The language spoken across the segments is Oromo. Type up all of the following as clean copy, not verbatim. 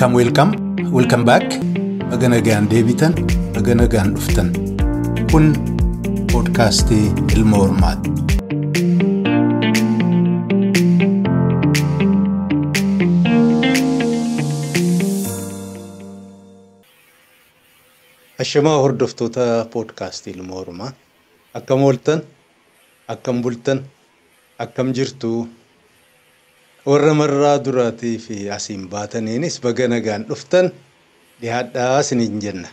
Welcome, welcome, welcome back. Baga nagaan deebitan, baga nagaan dhuftan. Kun poodkaastii Ilma Hormaati. Ashamaa hordoftoota poodkaastii Ilma Hormaa. Akkam ooltan, akkam bultan, akkam jirtu? Warra marraa duraatii fi asiin baataniinis baga nagaan dhuftan dhiyaadhaa isiniin jenna.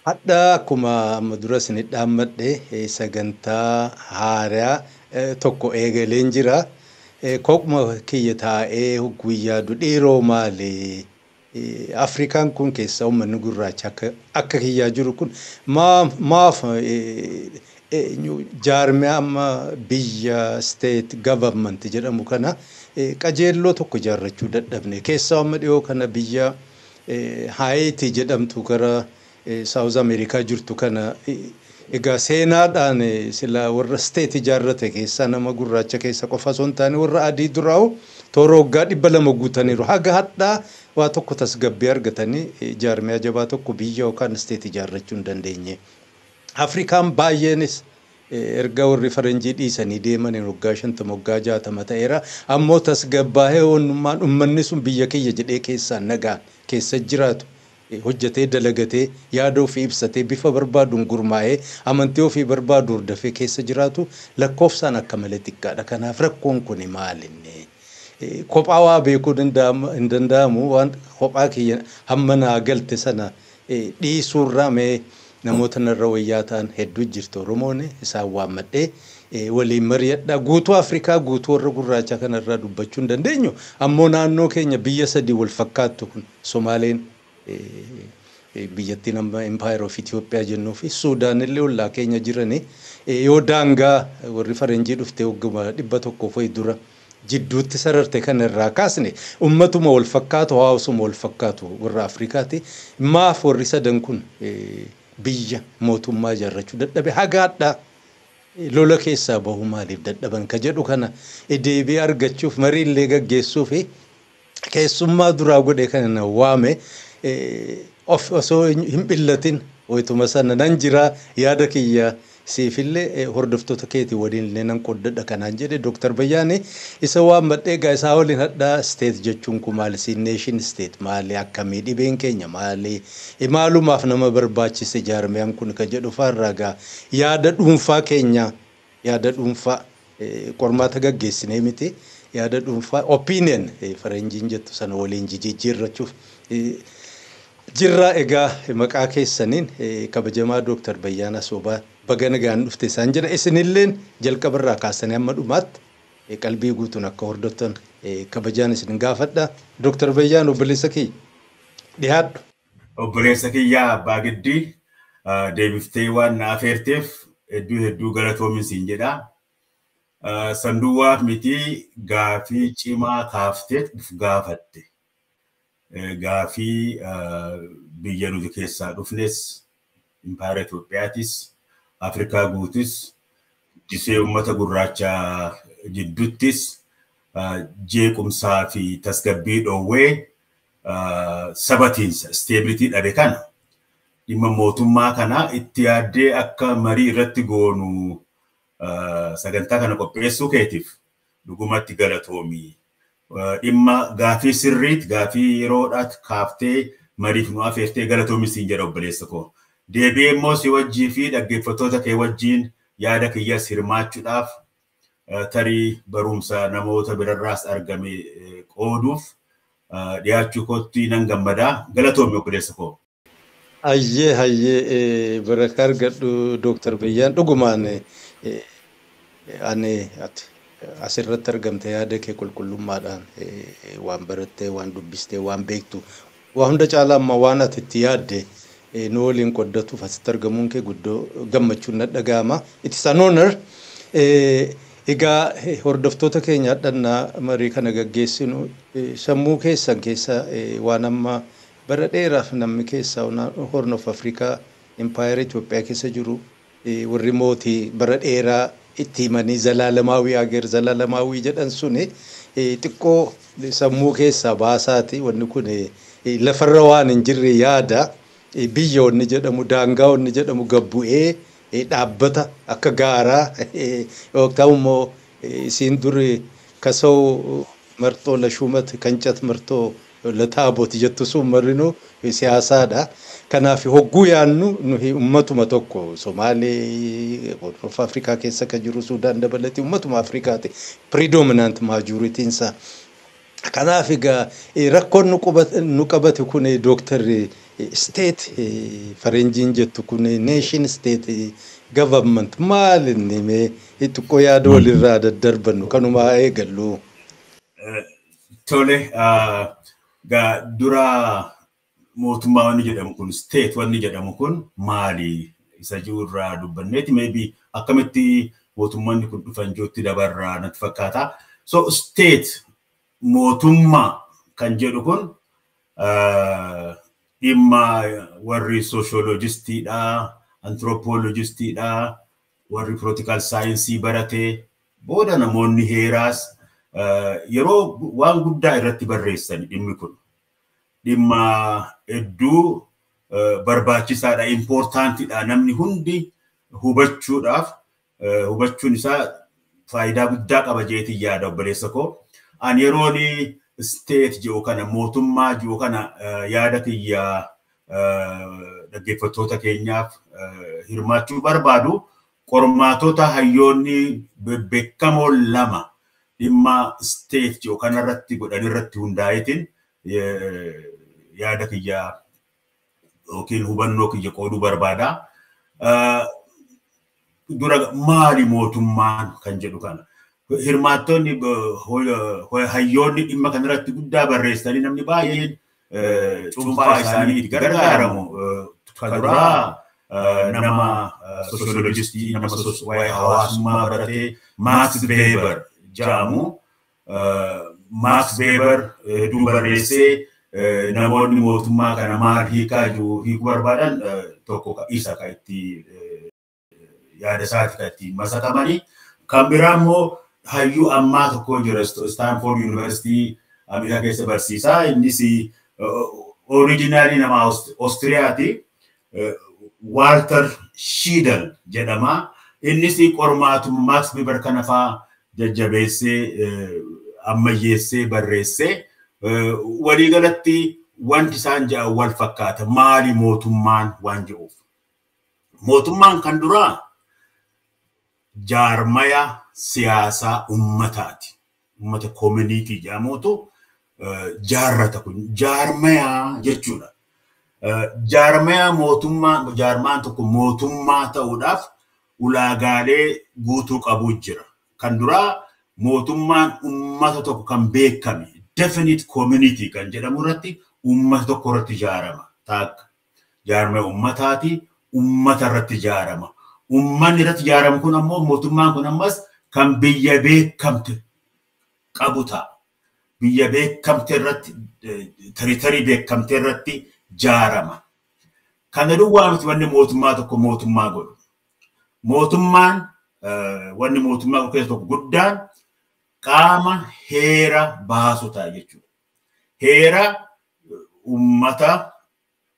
Hadhaa akkuma amma dura isinit dhaammadhe sagantaa haaraa tokko eegaleen jira. Kophuma kiyya taa'ee guyyaa dhiiroo maali? Afrikaan kun keessa uummanni gurraacha akka kiyyaa jiru kun maaf jaarmiyaa amma biyya state government jedhamu kana qajeelloo tokko ijaarrachuu dadhabne. Keessaa amma dhiyoo kana biyya Haayitii jedhamtu gara Saawuz Ameerikaa jirtu kana egaa seenaadhaan sila warra state ijaarrate keessaa nama gurraacha keessa qofa osoo hin taane warra adii duraa'u toora waggaa 200 guutaniiru. Haga hadhaa waa tokko tasgabbii argatanii jaarmiyaa jabaa tokko biyya yookaan state ijaarrachuu hin dandeenye. Afrikaan baay'eenis erga warri faranjii dhiisanii deemaniin waggaa 50 waggaa 60 ta'eera. Ammoo tasgabbaa'ee onnummaan uummanni sun biyya kiyya jedhee keessaan nagaan keessa jiraatu hojjetee dalagatee yaada ofii ibsatee bifa barbaaduun gurmaa'ee amantii ofii barbaadu hordofee keessa jiraatu lakkoofsaan akka malee xiqqaadha. Kanaaf rakkoon kun maalinni? Kophaa waa beekuu hin danda'amu. Waan kophaa kiyya hamma naa galte sana dhiisuurraa mee namoota narra wayyaa ta'an hedduu jirtu Oromoon isaan waammadhee waliin mari'adha. Guutuu Afrikaa guutuu warra gurraacha kanarraa dubbachuu hin dandeenyu. Ammoo naannoo keenya biyya sadii wal fakkaattu kun Somaaleen biyyattiin amma Empire of Ethiopia jennuu fi Suudaan illee ollaa keenya jiranii yoo daangaa warri faranjii dhuftee wagguma 100 fa'i dura jidduutti sararte kana irraa kaasne ummatuma wal fakkaatu hawaasuma wal fakkaatu warra Afrikaati. Maaf warri sadan kun biyya mootummaa ijaarrachuu dadhabe hagaadha lola keessaa bahu maaliif dadhaban ka jedhu kana deebii argachuuf mariillee gaggeessuu fi keessummaa duraa godhe kana na waame of osoo hin billatin wayituma sana nan jira yaada kiyya siifillee hordoftoota keetii waliin illee nan qoddadha kanaan jedhe Dooktar Bayyaane isa waammadhee egaa isaa waliin hadhaa state jechuun kun maali? Nation state maali? Akkamii dhibeen keenya maali? Maalumaaf nama barbaachise jaarmiyaan kun ka jedhu faarraa egaa yaada dhuunfaa keenya yaada dhuunfaa qormaata gaggeessinee miti yaada dhuunfaa opinion faranjiin jettu sana waliin jijjiirrachuuf jirra. Egaa maqaa keessaniin kabajamaa Dooktar Bayyaanaa Soobaa baga nagaan dhufte isaan jedha. Isinilleen jalqabarraa kaasanii hamma dhumaatti qalbii guutuun akka hordoftan kabajaan isin gaafadha. Dooktar Bayyaan obboleessa kiyya dhiyaadhu. Obboleessa kiyyaa abbaa giddii deebiftee waan na afeerteef hedduu hedduu galatoomin siin jedha. Sanduuwaaf miti gaafii cimaa kaaftee of gaafatte. Gaafii biyya nuti keessaa dhufnes Impaayera Itoophiyaatis Afrikaa guutus disee uummata gurraachaa jidduttis jeequmsaa fi tasgabbii dhoowwee sabatiinsa isteebilitii dhabe kana dhimma mootummaa kana itti yaaddee akka marii irratti goonu sagantaa kana qopheessuu keetiif dhugumatti galatoomi. Dhimma gaafii sirriit gaafii yeroodhaat kaaftee mariif nu afeertee galatoomi siin jedha obboleessa koo. Deebi'ee immoo si wajjii fi dhaggeeffattoota kee wajjiin yaada kiyyas hirmaachuudhaaf tarii barumsa namoota birarraas argame qooduuf dhiyaachuu kootti nan gammadaa. Galatoomi obboleessa koo. Hayyee hayyee barakaa argadhu Dooktar Bayyaan dhugumaan ani asirratti argamte yaada kee qulqullummaadhaan waan barattee waan dubbistee waan beektu waa hunda caalaa amma waan ati itti yaadde nu waliin qoddatuuf asitti argamuun kee guddoo gammachuun na dhaga'ama. It is an honor. Egaa hordoftoota keenya hadhannaa marii kana gaggeessinu sammuu keessan keessa waan amma bara dheeraaf namni keessa Horn of Africa Empire Itoophiyaa keessa jiru warri mootii bara dheeraa itti himanii zalaalamaawii ager zalaalamaawii jedhan suni xiqqoo sammuu keessaa baasaati wanni kun Lafarra waan hin jirre yaada biyya wanni jedhamu daangaa wanni jedhamu gabbu'ee dhaabbata akka gaaraa yookaan immoo isiin duri ከሰው መርጦ ለሹመት ከእንጨት መርጦ ለታቦት jettu sun marinuu siyaasaadha. Kanaaf hogguu yaannu nuyi ummatuma tokko Somaalee, Hornoof Afrikaa keessa kan jiru Suudaan dabalatee ummatuma Afrikaati. Predominant majorityin isaa. Kanaaf egaa rakkoon nu qabate kun dooktarri state faranjiin jettu kun nation state government maal inni mee xiqqoo yaada walirraa daddarbannu kanumaa eegallu. Tole, dura mootummaa wanni jedhamu kun, state wanni jedhamu kun maali isa jiru irraa dubbanneeti, maybe akkamitti mootummoonni kun dhufan jirutti dabarraa natti fakkaata. So state, mootummaa kan jedhu kun dhimma warri sociologistiidha, anthropologistiidha, warri political science baratee booda namoonni heeraas yeroo waan guddaa irratti barreessan dhimmi kun. Dhimma hedduu barbaachisaadha, importantidha. Namni hundi hubachuudhaaf, hubachuun isaa faayidaa guddaa qaba jeetiin yaada, obboleessa koo. Ani yeroon state jedhu kana, mootummaa jedhu kana, yaada kiyya dhaggeeffattoota keenyaaf hirmaachuu barbaadu qormaatota hayyoonni bebbeekamoo lama dhimma state jedhu kanarratti godhan irratti hundaa'eetiin yaada kiyya yookiin hubannoo kiyya qooduu barbaada. Dura maali mootummaan kan jedhu kana. Hirmaattonni hayyoonni dhimma kanarratti guddaa barreessanii namni baay'een cuunfaa isaanii itti gargaaramu. Kan duraa nama sociologistii, nama waa'ee hawaasummaa baratee Max Weber jedhamu. Max Weber hedduu barreessee, namoonni mootummaa kana maal hiikaa jiru hiikuu barbaadan tokko isa kan itti yaada isaati kan ittiin masakamanii. Kan biraa immoo hayyuu ammaa tokko jira, Stanford University Ameerikaa keessa barsiisaa. Innis originally nama Oostiriyaati. Walter Schedel jedhama. Innis qormaatuma Max Weber kana faa jajjabeessee ammayyeessee barreessee, waliigalatti wanti isaan jedhan wal fakkaata, maali mootummaan waan jedhuuf. Mootummaan kan duraa jaarmaya siyaasaa ummataati. Ummata community jedhamutu jaarrata, kun jaarmayaa jechuudha. Jaarmaya mootummaa, jaarmaan tokko mootummaa ta'uudhaaf ulaagaalee guutuu qabu jira. Kan duraa mootummaan ummata tokko kan beekame, definite community kan jedhamu irratti, ummata tokko irratti ijaarama. Taakka jaarmaya ummataati, ummata irratti ijaarama. Ummanni irratti ijaaramu kun ammoo, mootummaan kun ammas kan biyya beekamte qabu ta'a. Biyya beekamte irratti, territory beekamte irratti ijaarama. Kana duwwaa miti wanni mootummaa tokko mootummaa godhu. Mootummaan wanni mootummaa keessa tokko guddaan qaama heera baasu ta'a jechuudha. Heera ummata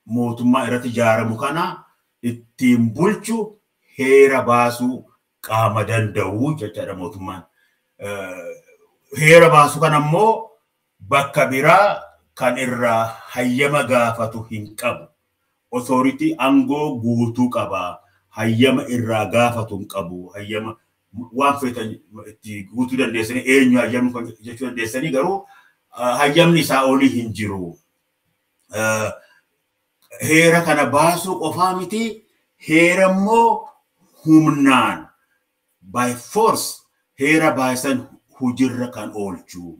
mootummaa irratti ijaaramu kana ittiin bulchu heera baasuu qaama danda'u jechaadha mootummaan. Heera baasu kana immoo bakka biraa kan irraa hayyama gaafatu hin qabu. Authority, aangoo guutuu qaba. Hayyama irraa gaafatu hin qabu. Hayyama waan feetan itti guutuu dandeessanii, eenyu hayyamni jechuu dandeessanii, garuu hayyamni isaa olii hin jiru. Heera kana baasuu qofaa miti, heera immoo humnaan, by force, heera baasan hujirra kan oolchu.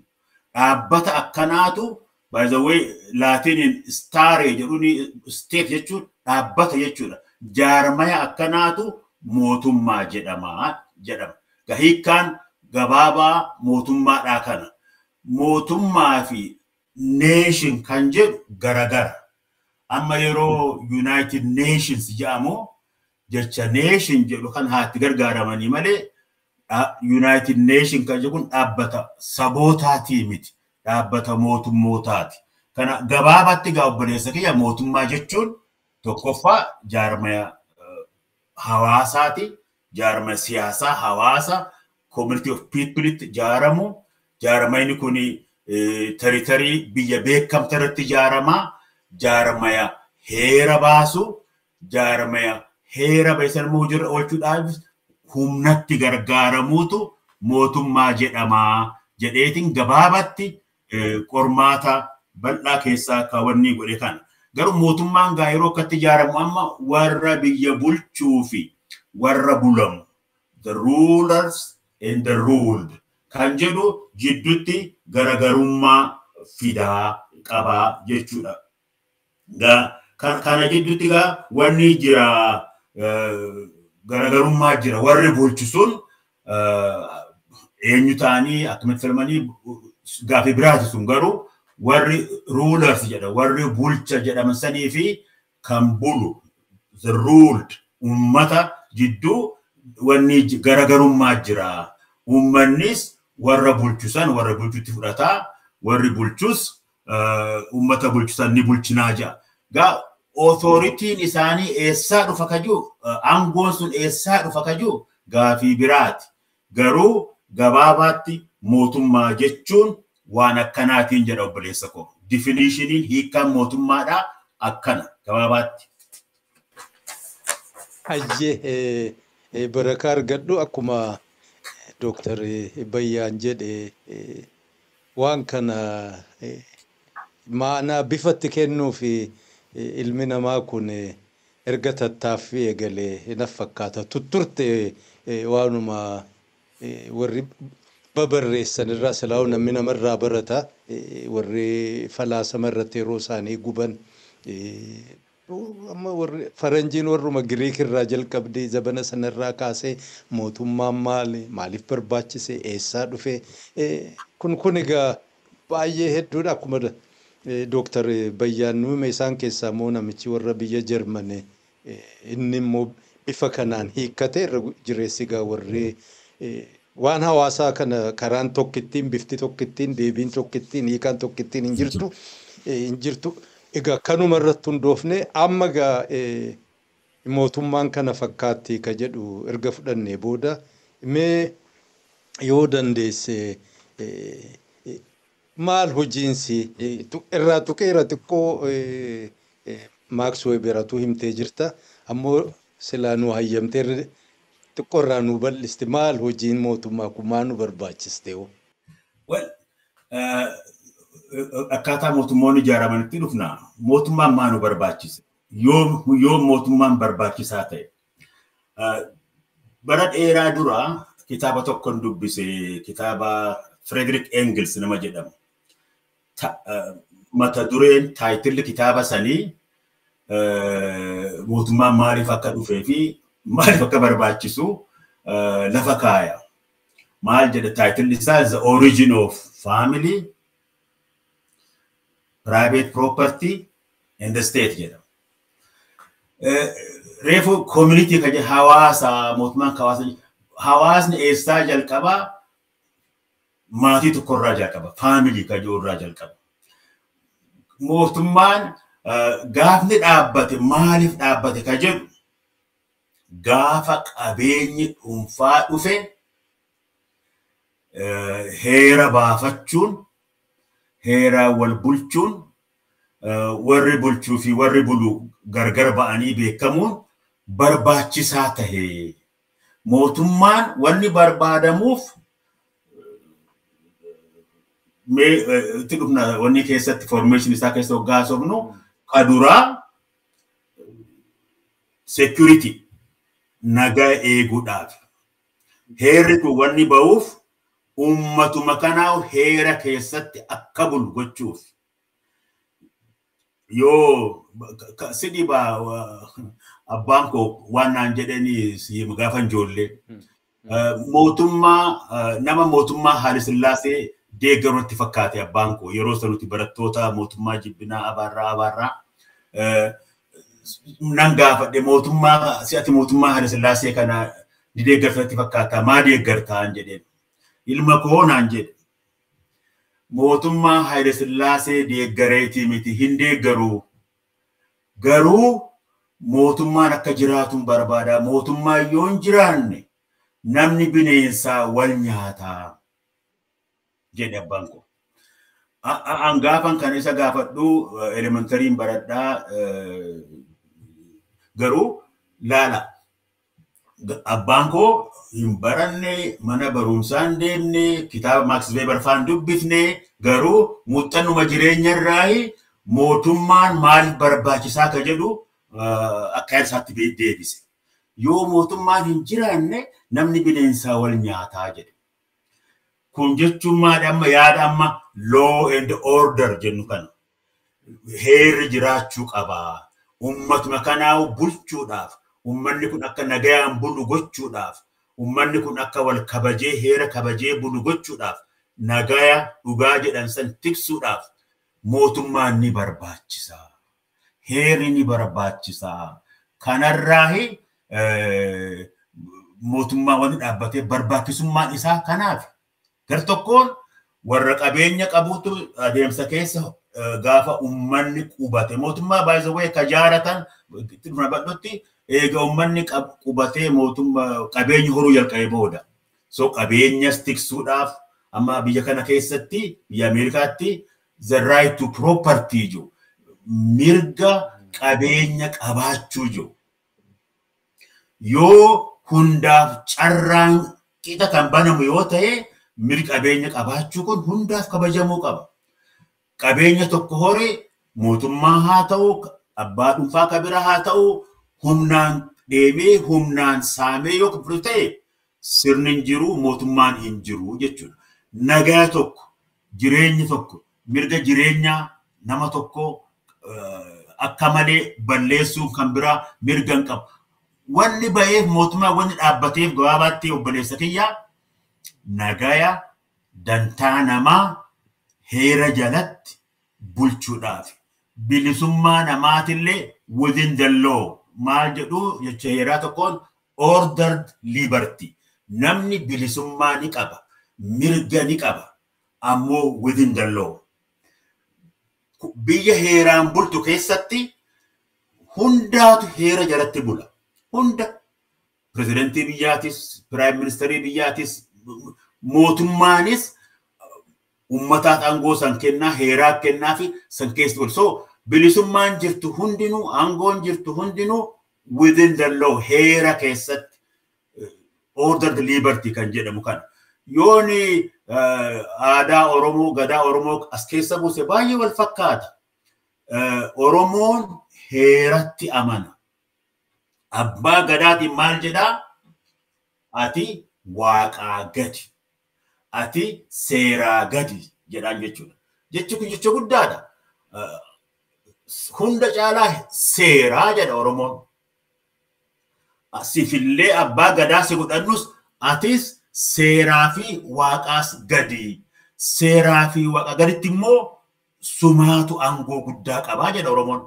Dhaabbata akkanaatu, by the way, Laatiniin stare jedhuun state jechuun dhaabbata jechuudha. Jaarmaya akkanaatu mootummaa jedhama jedhama. Hiikkaan gabaabaa mootummaadhaa kana. Mootummaa fi nation kan jedhu garagara. Amma yeroo United Nations jedhamu jecha nation jedhu kan haatti gargaaramanii malee United Nation kan jedhu kun dhaabbata sabootaatii miti. Dhaabbata mootummootaati. Kana gabaabatti gaa obboleessa kiyya mootummaa jechuun tokkoffaa jaarmaya hawaasaati. Jaarmaya siyaasaa hawaasa community of people'itti ijaaramu. Jaarmayni kun territory biyya beekamte irratti ijaaramaa. Jaarmaya heera baasu. Jaarmaya heera baasan immoo hojiirra oolchuudhaaf humnatti gargaaramuutu mootummaa jedhamaa jedheetiin gabaabatti qormaata bal'aa keessaa kaawwannii godhe kana. Garuu mootummaan gaa yeroo akkatti ijaaramu amma warra biyya bulchuu fi warra bulamu, the rulers and the ruled kan jedhu jidduutti garagarummaa fidaa qabaa jechuudha. Kana jidduutti gaa wanni jira garagarummaa jira. Warri bulchu sun eenyu ta'anii akkamitti falmanii gaafii biraati sun, garuu warri rulers jedha, warri bulcha jedhaman sanii fi kan bulu, the ruled, ummata jidduu wanni garagarummaa jira. Uummannis warra bulchu san warra bulchutti fudhataa, warri bulchus ummata bulchu san ni bulchinaa jira. Gaa authoritiin isaanii eessaa dhufa kajuu, aangoon sun eessaa dhufa kajuu gaafii biraati. Garuu gabaabaatti mootummaa jechuun waan akkanaatiin jedha obboleessa koo. Definitioniin hiikkaan mootummaadhaa akkana gabaabaatti. Hayyee, barakaa argadhu. Akkuma Dooktar Bayyaan jedhe, waan kana maanaa bifatti kennuu fi ilmi namaa kun erga tattaaffii eegalee na fakkaata. Tutturte waanuma warri babarreessan irraa silaa'u namni namarraa barata, warri falaasama irratti yeroo isaanii guban, amma warri faranjiin warruma Giriik irraa jalqabdee zabana sanarraa kaasee mootummaan maali, maaliif barbaachise, eessaa dhufe, kun egaa baay'ee hedduudha. Akkuma Dooktar Bayyaan nuume, isaan keessaa immoo namichi warra biyya Jarmane inni immoo bifa kanaan hiikkate. Irra jireessi egaa warri waan hawaasaa kana karaan tokkittiin, bifti tokkittiin, deebiin tokkittiin, hiikaan tokkittiin hin jirtu hin jirtu. Egaa kanuma irratti hundoofne amma egaa mootummaan kana fakkaatti ka jedhu erga fudhannee booda, mee yoo dandeesse maal hojiinsi irraa tuqeera xiqqoo Max Weberatu himtee jirta, ammoo silaa nu hayyamtee xiqqoo irraa nu bal'iste, maal hojiin mootummaa kun, maal nu barbaachiste hoo? Well, akkaataa mootummoonni ijaaramanitti dhufna. Mootummaan maa nu barbaachise? Yoom mootummaan barbaachisaa ta'e? Bara dheeraa dura kitaaba tokkon dubbise, kitaaba Frederick Engels nama jedhamu. Mata dureen titlelli kitaaba sanii mootummaan maaliif akka dhufee fi maaliif akka barbaachisu lafa kaaya. Maal jedha titlelli isaa? The Origin of Family, Private Property and the State jedha. Reefu community kan jedhu hawaasa, mootummaan hawaasa, hawaasni eessaa jalqabaa? Maatii tokkorraa jalqaba, family kan jedhu irraa jalqaba. Mootummaan gaafni dhaabbate maaliif dhaabbate kan jedhu, gaafa qabeenyi dhuunfaa dhufe heera baafachuun, heeraan wal bulchuun, warri bulchuu fi warri bulu gargar ba'anii beekamuun barbaachisaa tahe. Mootummaan wanni barbaadamuuf, mee itti dhufna, wanni keessatti formation isaa keessa hoggaa haasofnu, ka duraa security, nagaa eeguudhaaf. Heerri kun wanni ba'uuf uummatuma kanaa heera keessatti akka bulu gochuuf. Yoo si dhibaa, abbaan koo waan naan jedhanii si gaafa ijoollee. Mootummaa nama mootummaa Haile Sillaasee deeggarutti fakkaate abbaan koo, yeroo sanuti barattoota mootummaa jibbinaa abaarraa abaarraa. Nan gaafadhe, mootummaa si'ati mootummaa Haile Sillaasee kana ni deeggartatti fakkaata, maa deeggartaan jedheen. Ilma koo naan jedhe. Mootummaa Haayile Sillaasee deeggareetii miti, hin deeggaruu. Garuu mootummaan akka jiraatuun barbaada. Mootummaan yoo hin jiraanne namni bineensaa wal nyaataa jedhe abbaan koo. An gaafan kan isa gaafadhu elementariin baradhaa, garuu laala, abbaan koo hin baranne, mana barumsaa hin deemne, kitaaba Max Weber faan dubbifne, garuu muuxannuma jireenyarraa mootummaan maaliif barbaachisaa ka jedhu akka yaada isaatti deebise. Yoo mootummaan hin jiraanne namni bineensaa wal nyaataa jedhe. Kun jechuun maali? Amma yaada amma law and order jennu kana. Heerri jiraachuu qaba. Ummatuma kanaa bulchuudhaaf, ummanni kun akka nagayaan bulu gochuudhaaf, ummanni kun akka wal kabajee heera kabajee bulu gochuudhaaf, nagaya dhugaa jedhan san tiksuudhaaf mootummaan ni barbaachisa. Heerri ni barbaachisa. Kanarraahi mootummaa wanni dhaabbatee barbaachisummaan isaa kanaaf. Gar tokkoon warra qabeenya qabutu adeemsa keessa gaafa ummanni qubate mootummaa baay'ee ka jaaratan itti dhufna bal'ootti, eega ummanni qubatee mootummaa qabeenya horuu jalqabe booda. So qabeenyas tiksuudhaaf amma biyya kana keessatti, biyya Ameerikaatti, the right to property jiru. Mirga qabeenya qabaachuu jiru. Yoo hundaaf carraan qixa kan banamu yoo ta'e, mirgi qabeenya qabaachuu kun hundaaf kabajamuu qaba. Qabeenya tokko hore mootummaa haa ta'u, abbaa dhuunfaa kabira haa ta'u, humnaan deemee humnaan saamee yoo fudhatu ta'e, sirni hin jiru, mootummaan hin jiru jechuudha. Nagaa tokko, jireenyi tokko, mirga jireenyaa nama tokko akka malee balleessuun kan biraa mirga hin qabu. Wanni ba'eef mootummaa wanni dhaabbateef gabaabaatti, obboleessa kiyyaa, nagaya dantaa namaa heera jalatti bulchuudhaaf, bilisummaa namaatillee within the law, maal jedhu jecha heeraa tokkoon, ordered liberty, namni bilisummaa ni qaba, mirga ni qaba, ammoo within the law. Biyya heeraan bultu keessatti hundaatu heera jalatti bula. Hunda, pirezidantii biyyaatis, prime ministerii biyyaatis, mootummaanis ummataaf aangoo san kennaa, heeraa kennaa fi san keessa bulu. So bilisummaan jirtu hundinuu, aangoon jirtu hundinuu within the law, heera keessatti, ordered liberty kan jedhamu kana. Yooni aadaa Oromoo, gadaa Oromoo as keessa buuse, baay'ee wal fakkaata. Oromoon heeratti amana. Abbaa gadaatiin maal jedhaa? "Ati waaqaa gadi. Ati seeraa gadi" jedhaan jechuudha. Jechi kun jecha guddaadha. Hunda caalaa seeraa jedha Oromoon. Sifillee abbaa gadaa si godhannus, atis seeraa fi waaqaas gadi. Seeraa fi waaqa gaditti immoo sumaatu aangoo guddaa qabaa jedha Oromoon.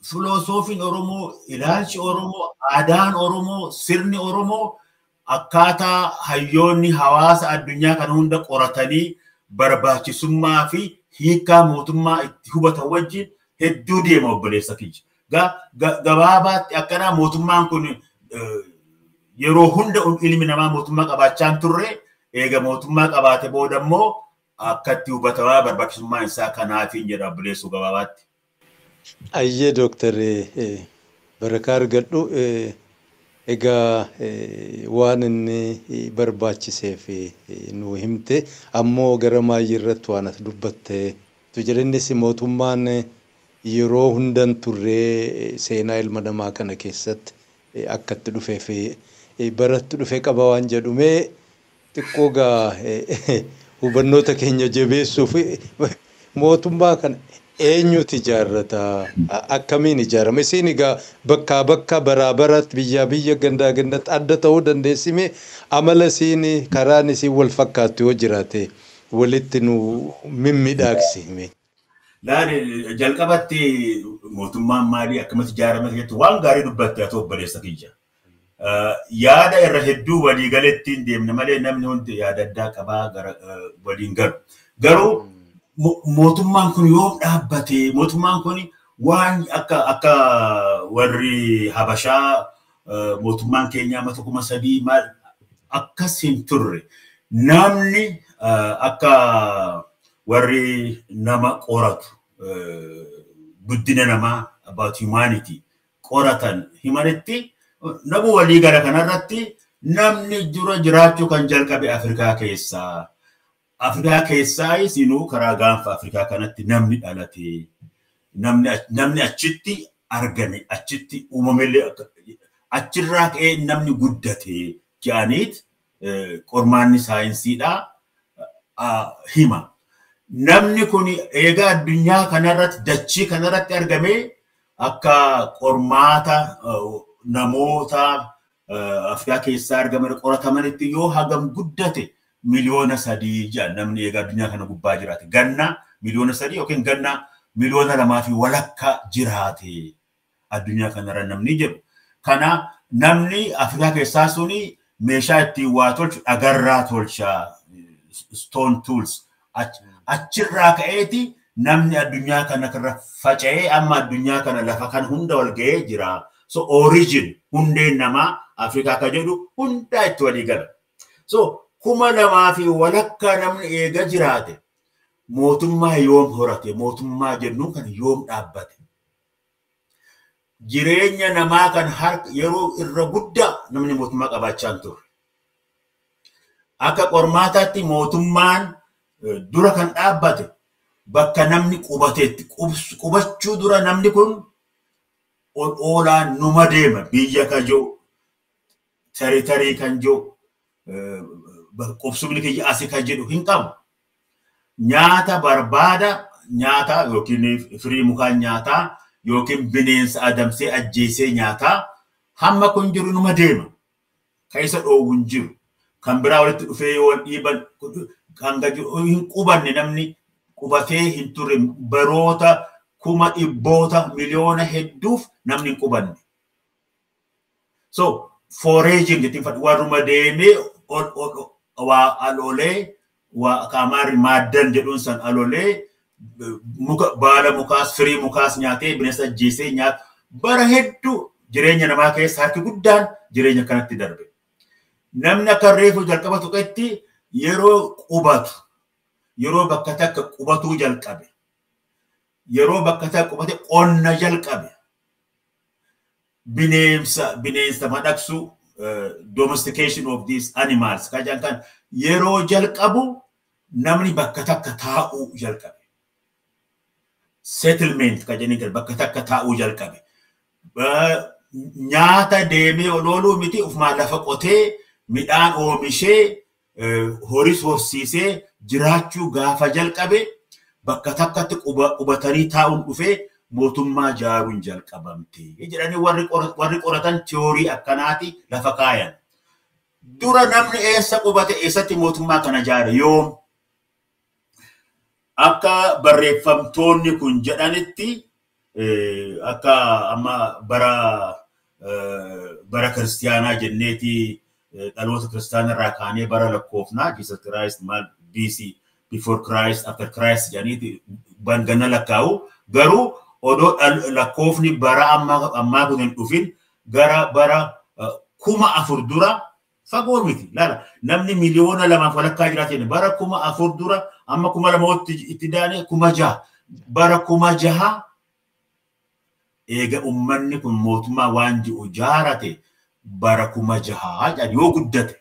Filosoofiin Oromoo, ilaalchi Oromoo, aadaan Oromoo, sirni Oromoo akkaataa hayyoonni hawaasa addunyaa kana hunda qoratanii barbaachisummaa fi hiikaa mootummaa itti hubatan wajjin hedduu deema, obboleessa kiyya. Gabaabaatti akkanaa mootummaan kun yeroo hunda ilmi namaa mootummaa qabaachaa hin turre. Eega mootummaa qabaate booda immoo akkatti hubatamaa barbaachisummaan isaa kanaafiin jedha, obboleessuu, gabaabaatti. Ayyee Dooktar, barakaa argadhu. Egaa waan inni barbaachiseef nu himte, ammoo gara maayii irratti waan as dubbatte tu jira. Innis mootummaan yeroo hundan turree seenaa ilma namaa kana keessatti akkatti dhufee fi baratti dhufee qaba waan jedhumee xiqqoo gaa hubannoota keenya jabeessuuf, mootummaa kana eenyutu ijaarrata? Akkamiin ijaarama? Isin egaa bakkaa bakka, baraa baratti, biyyaa biyya, gandaa gandatti adda ta'uu dandeessime, amala isiin karaan isiin wal fakkaattu yoo jiraate walitti nu mimmidhaagsime. Laali, jalqabatti mootummaan maalii, akkamitti ijaarame jettu, waan gaarii dubbatte haa ta'u, obboleessa kiyya. Yaada irra hedduu waliigaletti hin deemne malee namni hundi yaada addaa qabaa, gara waliin galu. Garuu mootummaan kun yoom dhaabbate? Mootummaan kun waan akka warri Habashaa mootummaan keenya amma 3000 maal akkas hin turre. Namni akka warri nama qoratu guddina namaa about humanity qoratan himanitti namu walii gara kanarratti namni dura jiraachuu kan jalqabe Afrikaa keessaa. Afrikaa keessaa isinuu karaa gaanfa Afrikaa kanatti namni dhalate, namni achitti argame, achitti uumamellee achirraa ka'ee namni guddate jedhaniit qormaanni saayinsiidhaa hima. Namni kun egaa addunyaa kanarratti dachii kanarratti argame akka qormaata namoota Afrikaa keessaa argaman qoratamanitti yoo hagam guddate 3 miliyoona jedhan namni egaa addunyaa kana gubbaa jiraate. Ganna 3 miliyoona yookiin ganna 2.5 miliyoona jiraate addunyaa kanarra namni jedhu. Kana namni Afrikaa keessaa suni meeshaa ittiin waa tolchu dhagarraa tolcha, stone tools. Achirraa ka'eeti namni addunyaa kana irra faca'ee amma addunyaa kana lafa kan hunda wal ga'ee jira. So origin hundeen namaa Afrikaa ka jedhu hundaa itti walii gala. So 2500 namni eega jiraate mootummaa yoom horate? Mootummaa jennuun kan yoom dhaabbate? Jireenya namaa kan harka yeroo irra guddaa namni mootummaa qabaachaa hin turre. Akka qormaataatti mootummaan dura kan dhaabbate bakka namni qubateetti qubachuu dura namni kun ol oolaan numa deema biyya ka jiru territory kan jiru qubsumni kiyya asi kan jedhu hin qabu. Nyaata barbaada, nyaata yookiin firii mukaa nyaataa yookiin bineensa adamsee ajjeesee nyaataa hamma kun jiru numa deema. Kan isa dhoowwu hin jiru. Kan biraa walitti dhufee yoo wal dhiiban hanga hin qubanne namni qubatee hin turre baroota kuma dhibboota miliyoona hedduuf namni hin qubanne. So foraging ittiin fadhu warruma deemee waa alolee waa kaamaarri maaddan jedhuun san alolee muka baala mukaas firii mukaas nyaatee bineensa ajjeesee nyaata bara hedduu jireenya namaa keessa harki guddaan jireenya kanatti darbe. Namni akka reefu jalqaba tuqetti yeroo qubatu, yeroo bakka takka qubatuu jalqabe, yeroo bakka takka qubate qonna jalqabe, bineensa madaqsuu, domestication of these animals kan jedhan kan yeroo jalqabu namni bakka takka taa'uu jalqabe. Settlement kan jedhanii bakka takka taa'uu jalqabe. Nyaata deemee ol ooluu miti, ufumaa lafa qotee midhaan oomishee horis horsiisee jiraachuu gaafa jalqabe bakka takkatti qubatanii taa'uun dhufee mootummaa jaaruun jalqabamte jedhanii warri qoratan theory akkanaati lafa kaayan. Dura namni eessa qubate? Eessatti mootummaa kana jaare? Yoom? Akka barreeffamtoonni kun jedhanitti akka amma bara kiristiyaanaa jenneeti dhaloota kiristiyaanaa irraa kaanee bara lakkoofnaa Jesus Christ maal BC, before Christ, after Christ jedhaniiti gana lakkaa'u. Garuu odoo lakkoofni bara ammaa kun hin dhufin gara bara 4000 dura, fagoo miti laala, namni 2.5 miliyoona jiraate bara 4000 dura, amma 2000tti itti daane 6000, bara 6000 eega ummanni kun mootummaa waan ji'u jaarate bara 6000 jedhan yoo guddate.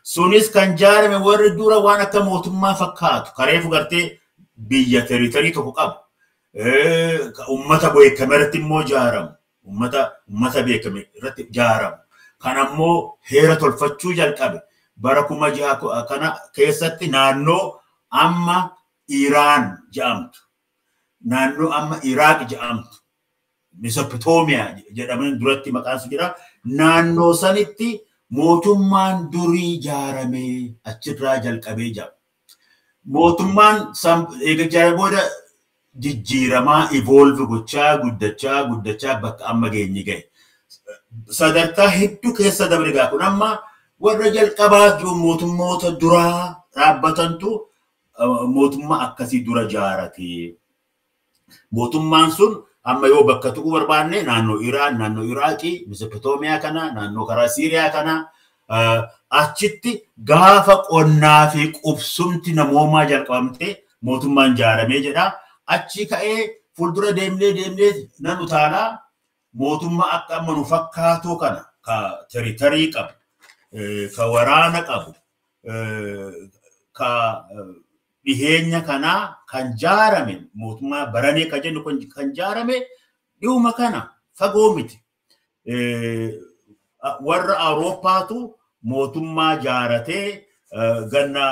Sunis kan jaarame warri dura waan akka mootummaa fakkaatu kareefu gartee biyya territory tokko qabu. Ummata beekame irratti immoo jaaramu. Ummata beekame irratti jaaramu. Kan ammoo heera tolfachuu jalqabe bara 6000 kana keessatti naannoo amma Iraan jedhamtu. Naannoo amma Iraaq jedhamtu. Mesopotoomiyaa jedhamanii duratti maqaan sun jira. Naannoo sanitti mootummaan durii ijaaramee achirraa jalqabee jira. Mootummaan eega ijaarame booda jijjiiramaa, evolve gochaa, guddachaa guddachaa bakka amma geenye gahe. Sadarkaa hedduu keessa dabre. Gaa kun amma warra jalqabaa jiru mootummoota duraa dhaabbatantu mootummaa akkasii dura jaarate. Mootummaan sun amma yoo bakka tuquu barbaanne naannoo Iraan, naannoo Iraaqii, Mesopotoomiyaa kana, naannoo karaa Siiriyaa kana achitti gaafa qonnaa fi qubsumti namoomaa jalqabamte mootummaan jaaramee jedha. Achi ka'ee fuuldura deemnee deemnee nan utaalaa mootummaa akka amma nu fakkaatu kana ka teritarii qabu, ka waraana qabu, ka dhiheenya kanaa kan jaarame mootummaa baranee kan jennu kan jaarame dhihuma kana fagoo miti. Warra Awurooppaatu mootummaa jaaratee ganna